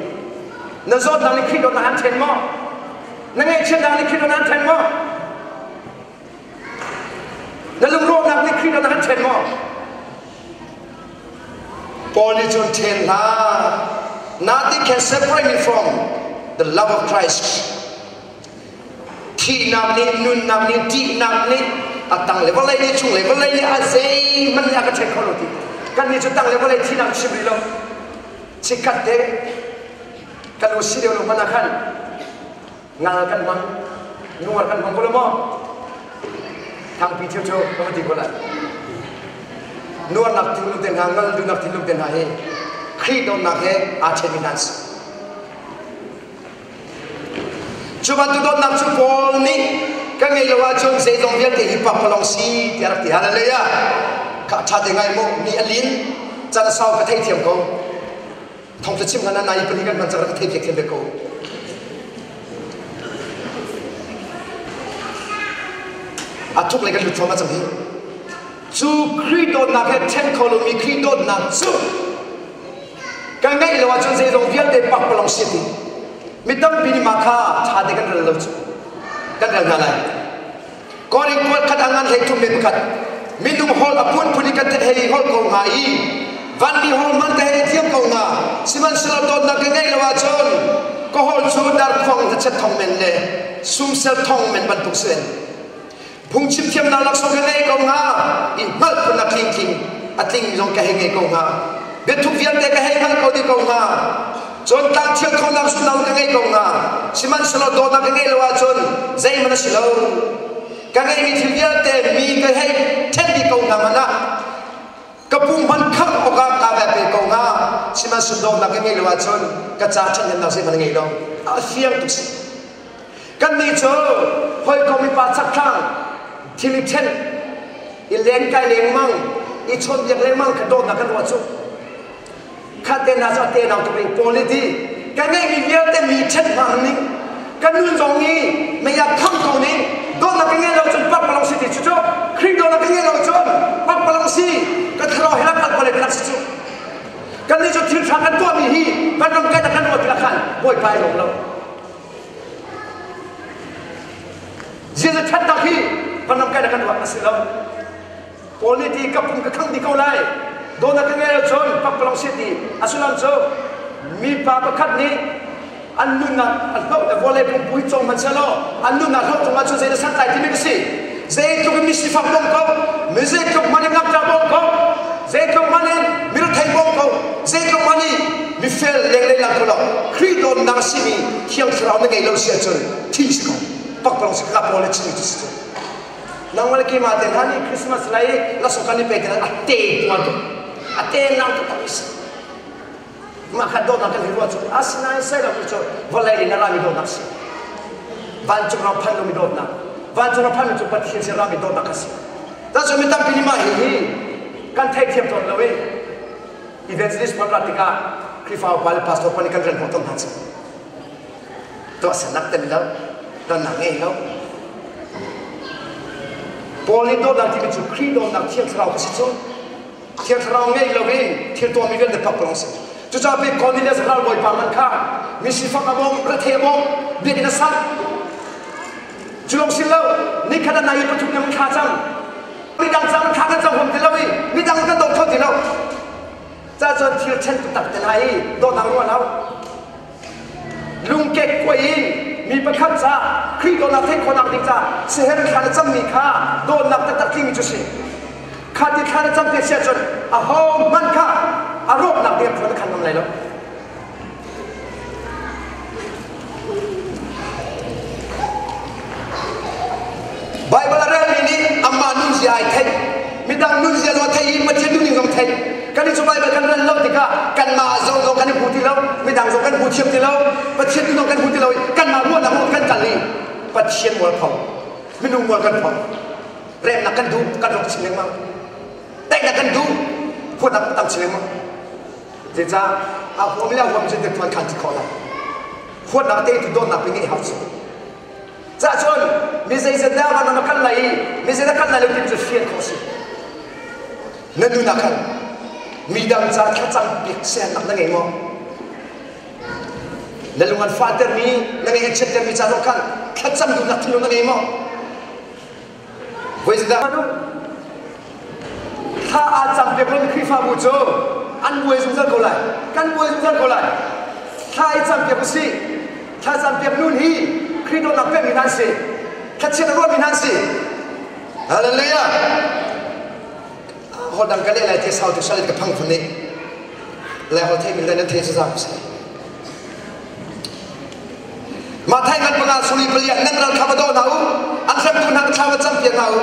na zawt nak ni Khrih do na han then mo na ngai chen nak ni Khrih do na han then mo na lungrawhnak nih Khrih na kan ṭhen maw? Paul nih cun ṭhen hlah. Nothing can separate me from the love of Christ. Thihnak nih, nunnak nih, ṭihnak nih, a tang le vawlei nih, chung le vawlei nih a zeihmanh nih a ka ṭhen kho lo ti. Kan nih cu tang le vawlei thihnak chim rih lo. Chikkhat te kan u si deuh lo hmanh ah khan ngal kan hmang nuar kan hmang ko lo maw thangpi thil cu ka va ti ko lai nuarnak thinlung te hna ngal duhnak thinlung te hna hi Khrih dawtnak he aa ṭhenmi hna an si cu bantuk dawtnak cu Paul nih ka ngei lo ahcun zeizong vialte hi pakpalawng si tiah rak ti hallelujah ka ṭha te ngai mu mi a lin can a sau ka theithiam ko Thawngtha chim hlan ah nai pali kan hman cang rak thei thiam ve ko. A thuk le kan lut thluahmah cang hi. Cu Khrih dawtnak he ṭhen kho lomi Khrih dawtnak cu kan ngeih lo ahcun zeizong vialte pakpalawng si ti. Mi tampi nih mah kha ṭha te kan rel lo cu. Kan rel hna lai. Korin kuat khat a ngan hlei thum me pakhat minung hol a phunphun in kan then hei hol ko hnga i vanmi hol hman ka hei thiam ko hnga sihmanhsehlaw dawtnak ka ngeih lo ahcun ka hol cu darkhuang hnachet thong men le sumsel thong men bantuk si phungchim thiamnak laksawng ka ngei ko hnga i hngalh phun a tling tling a tling zong ka hei ngei ko hnga biathuk vialte ka hei hngalh ko dih ko hnga cun tlang thial khonak sullam ka ngei ko hnga sihmanhsehlaw dawtnak ka ngeih lo ahcun zeihmanh a si lo ka ngeihmi thil vialte mi ka hei ṭhen dih ko hna hmanh ah ka pum hmanh khamh awkah kaa ve pe ko hnga sihmanhsehlaw dawtnak ka ngeih lo ahcun ka ca ṭhathnemnak zeihmanh a ngei lo a fiang tuk si kannih cu hawikom i pa chakthlang thil i ṭhen i lenkai lengmang i chawnhbiak lengmang kha dawtnak kan ruah cu. Khat te hna cu a te nau tuk i Paul nih ti ka ngeihmi vialte mi ṭhen hna ning ka nun zong hi mei ah khang ko ning dawtnak ka ngei lo cun pakpalawng si ti cu cu Khrih dawtnak ka ngei lo cun pakpalawng si ka thlarau he kal ko le ti si cu kannih cu thil ṭha kan tuahmi hi kan ram kai kan ruat tikah khan Bawipa ai lawm lo Jesuh ṭhatnak hi kan ram kai kan ruat a si lo Paul nih ti ka pum ka khang dih ko lai dawtnak ka ngei lo cun pakpalawng si ti a sullam cu mipa pakhat nih an nunnak a hloh le vawlei pumpui cawng hmanh selaw an nunnak hloh cungah cun zeidah santlai timi ka si zeitluk in mi sifak bawm ko mi zeitluk hmanh in ngakṭah bawm ko zeitluk hmanh in mirethei bawm ko zeitluk hmanh in mifel lenglei lang ko lo Khrih dawtnak a simi Thiang Thlarau na ngei lo si ahcun thi si ko pakpalawng si ka pawl le chimi cu si cu nangmah le keimah te hna nih Christmas lai lasung kan i pe tiah a te tuan tuk a te nang taktak si mah kha dawtnak kan hi ruah cu asinain sai lo cu vawlei in a rami dawtnak si vancung ram phan lomi dawtnak vancung ram phan cu Pathian sin rami dawtnak kha si That's mi tampi nih mah hi hi kan theithiam tawn lo i evangelist kan rat tikah Khrihfa upa le pastor pa nih kan rian hnawh tawn hna cu tuahsernak tel lo tonnak ngei lo Paul nih dawtnak timi cu Khrih dawtnak Thiang Thlarau kha si cu Thiang Thlarau ngei loin thil tuahmi vialte pakpalawng si. Cucaah pei Cornelius ralbawipa man kha mi sifak a bawm, rethei a bawm, biakinn a sak. Cu lawng si lo, nikhat ah nai pathum in thla cam. Midang cam thla kan cam huam ti lo i midang kan dawt kho ti lo. Ca cun thil ṭhen taktak te hna i dawtnak ruah hau. Lungkek kuai in mi pakhat ca Khrih dawtnak theih khawhnak ding ca siher thla na cammi kha dawtnak taktak tlingmi cu si. Kha ti thla na cam te si ahcun aho hmanh kha a rawknak ding khua na khan ngam lai lo. Baibal a relmi nih amah nunzia ai theih. Midang nunzia zong a theih i Pathian duhning zong theih. Kan i cu Baibal kan rel lo tikah kanmah zong zong kan i hmu ti lo, midang zong kan hmu thiam ti lo, Pathian duh zong kan hmu ti lo i kanmah ruahnak lawng kan kal i Pathian mual pho, minung mual kan pho. Remnak kan duh, kan rawk chin lengmang. Daihnak kan duh, huatnak tam chin lengmang. Zeicah a huam le a huam cu tuan khan ti khawh lo. Huatnak te tu dawtnak pe ngeih hau cu. Cah cun mi zeizat dah van ram a kal lai i mi zeidah kal lai lo ti cu fian khawh si. Na nun ah khan midang ca thlacam piak siannak na ngei maw? Na lung an fahtermi, na ngaih an chiattermi ca zong khan thlacam duhnak thinlung na ngei maw? Voi zeidah thla aa cam piak lomi Khrihfabu cu an buai zungzal ko lai. Kan buai zungzal ko lai. Thla i cam piak usih. Thla cam piak nun hi Khrih dawtnak pekmi hna an si. Thlachiat a ruahmi hna an si. Hallelujah. Hol dang ka leh lai te sau tu sal ka phang phun nih. Lai hol thei min nan thei sa zam si. Mathai ngan panga suri palia nan ral kha va daw hna u an hremtu hna thla va cam piak hna u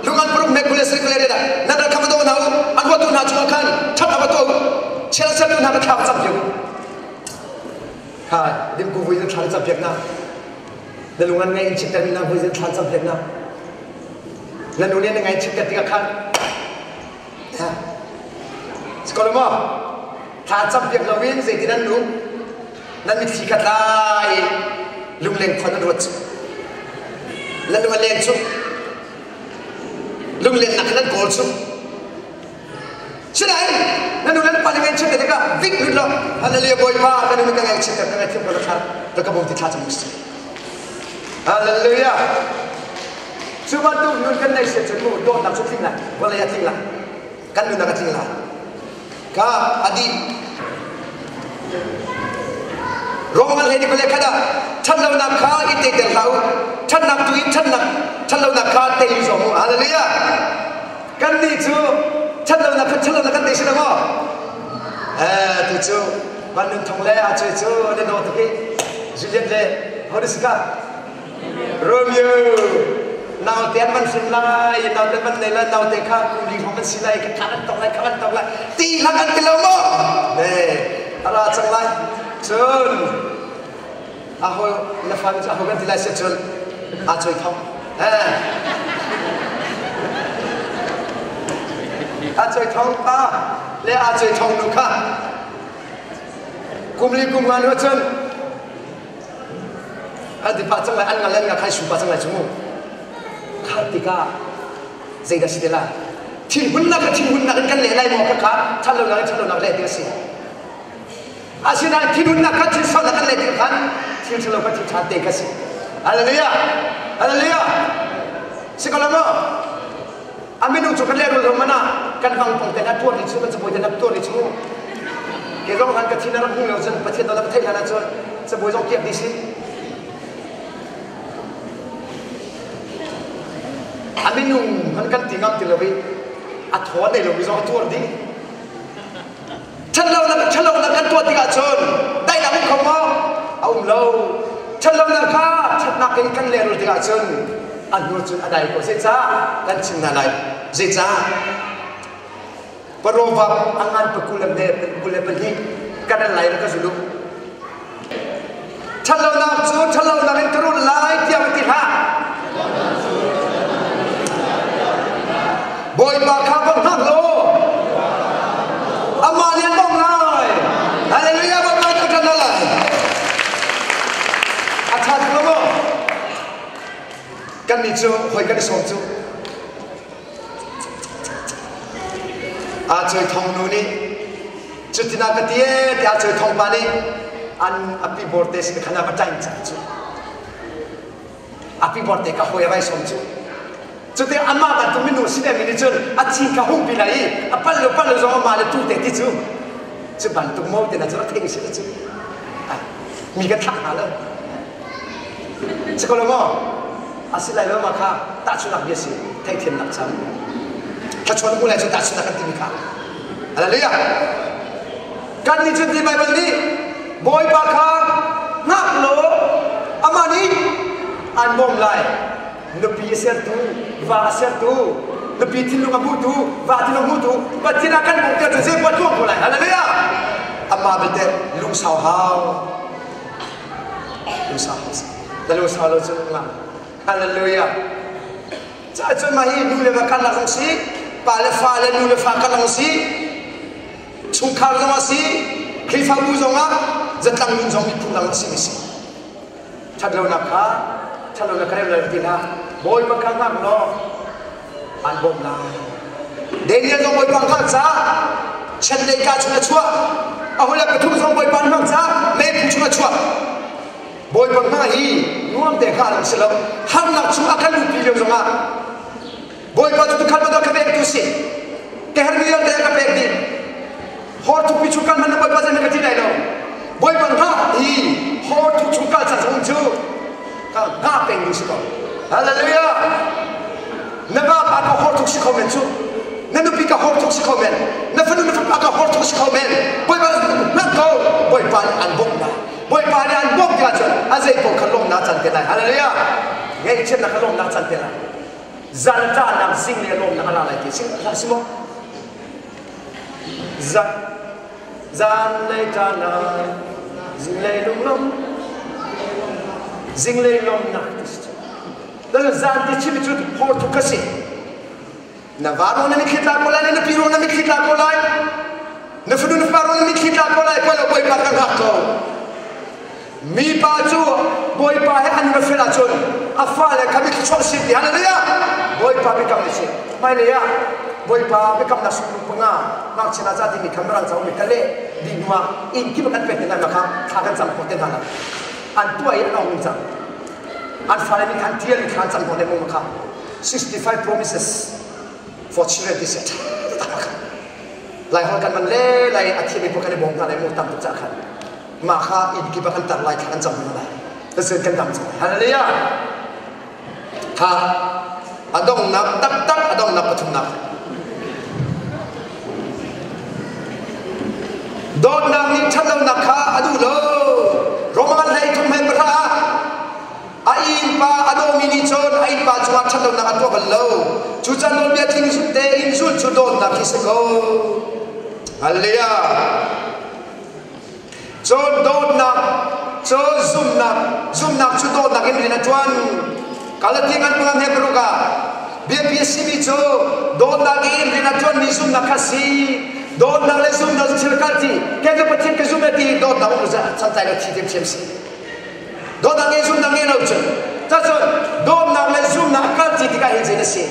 lung an paruk mek kule sri kule da nan ral kha va daw hna u an huatu hna chungah khan ṭhat va tuah u chial sertu hna ka thla va cam piak u ha dim ku vui thla cam piak na na lung an ngai in chit na vui thla cam piak na na nu nih na ngai chit tikah khan Sikolo maw? Thla cam piak loin zeitin an nung? Nan mitthli khat lai lungleng khon an ruat cu. Nan lung a leng cu. Lunglennak khan an kawl cu. Sinain nan nu nan pa nih ngaihchiat te tikah vik lut lo Hallelujah Bawipa ka nu ka ngaihchiat ka ngaihthiam ko na thla ka ka bawm ti thla cam si. Hallelujah. Cu bantuk nun kan neih sian cun mu dawtnak cu tling lai vawlei a tling lai kan nunnak a tling lai ka a dih Rom ngan hlei ni kule khat ah ṭhatlonak kha i teiter hlah u ṭhatnak tu in ṭhatnak ṭhatlonak kha tei u zawm u hallelujah kan nih cu ṭhatlonak kha ṭhatlonak kan tei si lo maw eh tu cu van nun thong le a cui cu na daw tuk i Juliet le Horisika Romeo naute an van hrin lai naute an van nei lai naute kha kum li hrawng an si lai ka kan tong lai ka kan tong lai ti hlang an ti lo maw ne ara cang lai cun aho na fa cu aho kan ti lai se cun a choi thong eh a choi thong pa le a choi thong nu kha. Kum li kum nga hnu cun an ti pah cang lai, an ngal an nga khai su pah cang lai cu mu. Kha tikah zeidah si te lai? Thinhunnak ka thinhunnak in kan leh lai maw khakha ṭhatlonak in ṭhatlonak leh ti a si. Asinain thinhunnak kha thinsaunak kan leh tikah khan thil ṭhalo kha thil ṭha te kha si. Hallelujah! Hallelujah! Si ko lo maw? A minung cu kan lehrul lo man ah kan vangpang te hna tuar ni cu kan cabuai te hna tuar ni cu. Ke zong han ka thin a rak hung lo cun Pathian dawt a ka theih hlan ahcun cabuai zong kiak dih si. A minung han kan ti ngam ti lo i a thaw nei lomi zong a tuar dih. Ṭhatlonak ṭhatlonak kan tuah tikah cun daihnak um kho maw? A um lo. Ṭhatlonak kha ṭhatnak in kan lehrul tikah cun a hnu cun a dai ko. Zeicah kan chim hna lai? Zeicah? Parawvap a ngan pakul le 22 kan an lai ka zulu. Ṭhatlonak cu ṭhatlonak in ka rulh lai tiah va ti hlah. Bawipa kha va hngak law amah nih an bawmh lai. Hallelujah Bawipa kan ṭan lai. A ṭha tuk lo maw? Kannih cu hawi kan i sawm cu. Aa Cuai Thong nu nih cutin a ka ti ee tiah Cuai Thong pa nih an a pi bawrte sin khan a va ṭain cang cu. A pi bawrte ka hawi a vai sawm cu. Cuti amah bantuk minung si ve mi nih cun a ci kha hung pi lai i a palh lo palh lo zong amah le tu te ti cu cu bantuk mo te na cu a thei si cu. Mi kan thlah hna lo. Si ko lo maw? A si lai lo ma kha tahchunhnak bia si theihthiamnak cang. Thlachuan hmu lai cu tahchunhnak kan timi kha. Hallelujah. Kan nih cu ti Bible nih Bawipa kha hngak law amah nih an bawm lai. Nupi a sertu, va a sertu, nupi thinlung a hmutu, va thinlung a hmutu, Pathian ah kan bawmh tiah cun zei poah tuah ko lai. Hallelujah. Amah belte lungsau hau. Lungsau hau. Na lungsau lo cun ngah. Hallelujah. Ca cun mah hi nu le va karlak zong si, pa le fa le nu le fa karlak zong si, chungkhar zong a si, Khrihfabu zong ah zatlang nun zong miphun dang a si mi si. Ṭhatlonak kha ṭhatlonak kha rem lo ti hlah. Bawipa kha hngak law an bawmh lai. Daniel zong Bawipa hngak caah chiandeih ka chung a chuah. A hule pathum zong Bawipa hngak caah meiphu chung a chuah. Bawipa hngah hi nuam te hngah lo si lo. Harnak chung a kan luhpi lio zongah Bawipa cu tukhal bantuk ka pek tu si. Ka herhmi vialte a ka pek dih. Hor thukpi chung kal hmanh na Bawipa zei ka ti lai lo. Bawipa hngah hi hor thuk chung kal ca zong cu ka hngah peng ding si ko. Hallelujah. Na vapa ka hor thuk si kho men cu. Na nupi ka hor thuk si kho men. Na fanu na fapa ka hor thuk si kho men. Bawipa hngah ko. Bawipa nih an bawmh lai. Bawipa nih an bawmh ti ahcun a zei paoh kha lawmnak can te lai. Hallelujah. Ngaihchiatnak kha lawmnak can te lai. Zan ṭahnak zing le lawmnak a la lai ti si hlah si maw? Zan zanlei ṭahnak zinglei lunglawm zinglei lawmnak ti si cu. Zan ti chim cu hor thuk ka si. Na va ruang na mitthli tla ko lai, na nupi ruang na mitthli tla ko lai, na fanu na fapa ruang na mitthli tla ko lai, poi lo Bawipa ka hngak ko. Mipa cu Bawipa he an ra fel ahcun a fale kha mi thluachuah si ti hallelujah Bawipa biakam a si hmailei ah Bawipa biakamnak sunglu panga ngakchia hna ca timi kha mirang ca ummi ka leh dih hnu ah inn kip ah kan pek te hna kha thla kan cam khawh te hna lai an tuah i an ong ning cang an fale nih khan tial in thla an cam khawh lengmang kha 65 promises for children ti si ṭha taktak kha Laiholh kan man le lai a thiami paoh kan i bawm hna lai mu tam tuk ca khan mah kha inn kip ah kan tar lai thla kan cam hna lai Pathian kan dam cang hallelujah kha a donghnak taktak a donghnak pathumnak dawtnak nih ṭhatlonak kha a duh lo Roman hlei thum he pahra ah a innpa a dawmi nih cun a innpa cungah ṭhatlonak a tuah bal lo cucaah nawlbia tling tein zulh cu dawtnak khi si ko hallelujah Cun dawtnak, cun zumhnak, zumhnak cu dawtnak in rian a ṭuan. Galati kan pangam he paruk ah biapi a simi cu dawtnak in rian a ṭuanmi zumhnak kha si. Dawtnak le zumnak cu thil kal ti. Kei cu Pathian ka zum e ti dawtnak um cu santlai lo thi thiamthiam si. Dawtnak ngei zumnak ngei lo cun. Cacun dawtnak le zumnak a kal ti tikah hin zei na si?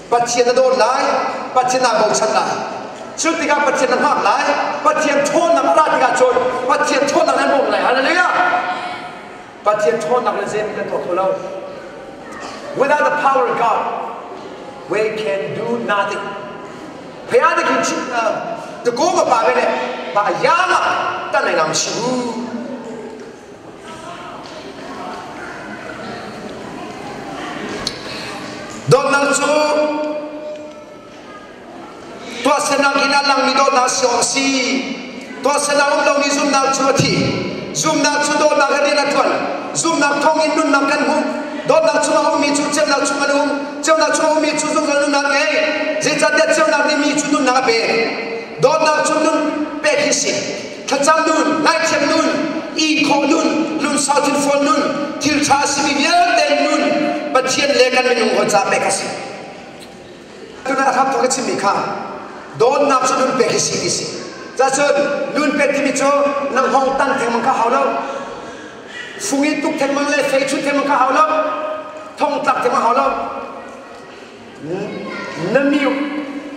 Pathian na dawt lai, Pathian naa bochan lai. Cu tikah Pathian na hngak lai, Pathian ṭhawnnak a ra tikah cun Pathian ṭhawnnak nan bawmh lai. Hallelujah! Pathian ṭhawnnak le zeimi kan tuah kho lo. Without the power of God, we can do nothing. Phaya de kin chim de ko ma pa bele ba yama tan nai nam shi hu. Dawtnak cu tuahsernak in a langmi dawtnak si awk a si. Tuahsernak um lomi zumhnak cu a thi. Zumhnak cu dawtnak he rian a ṭuan. Zumhnak thawngin nunnak kan hmuh. Dawtnak chungah a ummi cu ceunak chung an um. Ceunak chung a ummi cu zungzal nunnak ngei. Zeicahtiah ceunak nih mi cu nunnak a pek. Dawtnak cu nun pek hi si. Thlacam nun, ngaihthiam nun, i khawh nun, lungsau thinfual nun, thil ṭha a simi vialte nun Pathian le kan minung hawi ca pek a si. Tuna a hram thawk i chimmi kha dawtnak cu nun pek hi si ti si. Cacun nun pek timi cu nang hong tan thengmang kha hau lo. Fung i tuk thengmang le fei chut thengmang kha hau lo. Thong tlak thengmang hau lo. Na mi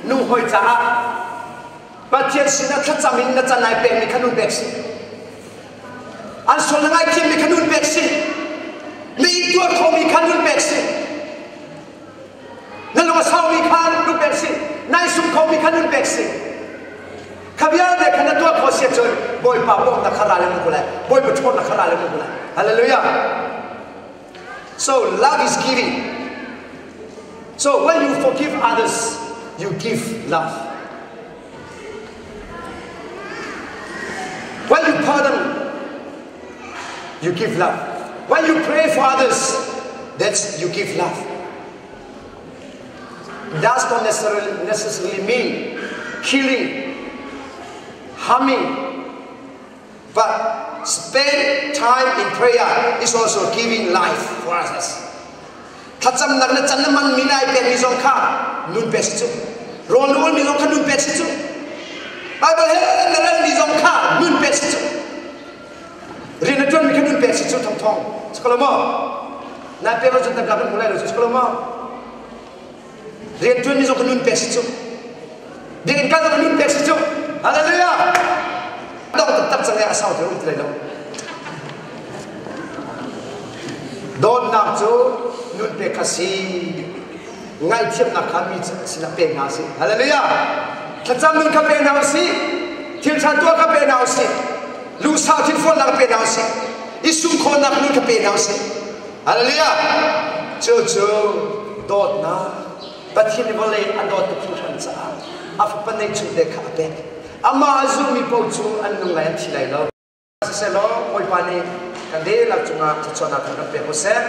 nung hawi caah Pathian sinah thlacam in na can ai pekmi kha nun pek si. An sual na ngaithiammi kha nun pek si. Na intuar khomi kha nun pek si. Na lung a saumi kha nun pek si. Nai sum khomi kha nun pek si. Kha vialte kha na tuah khawh si ahcun Bawipa bawmhnak kha ra lengmang ko lai. Bawipa ṭhawnnak kha ra lengmang ko lai. Hallelujah. So love is giving. So when you forgive others, you give love. When you pardon, you give love. When you pray for others, that's you give love. Does not necessarily, necessarily mean killing, harming, but spend time in prayer is also giving life for others. Thlacamnak na can na man mi nai pekmi zong kha nun pek si cu. Rawl na ulmi zong kha nun pek si cu. Bible he na relmi zong kha nun pek si cu. Rian na ṭuanmi kha nun pek si cu thongthong. Sikolo maw? Nai pek lo cun tangka kan hmu lai lo cu sikolo maw? Rian ṭuanmi zong kha nun pek si cu. Biakinn kal zong kha nun pek si cu. Hallelujah! Dong taktak cang i a sau ti um ti lai lo. Dawtnak cu nun pek kha si. Ngaihthiamnak kha mi sinah pe hna sih. Hallelujah! Thlacam nun kha pe hna usih. Thil ṭha tuah kha pe hna usih. Lungsau thinfualnak pe hna usih. I sumkhawhnak nun kha pe hna usih. Hallelujah! Cu cu dawtnak Pathian nih vawlei a dawt tuk hringhran caah a fapa neihchun te kha a pek. Amah a zummi paoh cu an nung lai an thi lai lo. Siselaw Bawipa nih kan dihlak cungah thluachuahnak kha kan pek ko seh.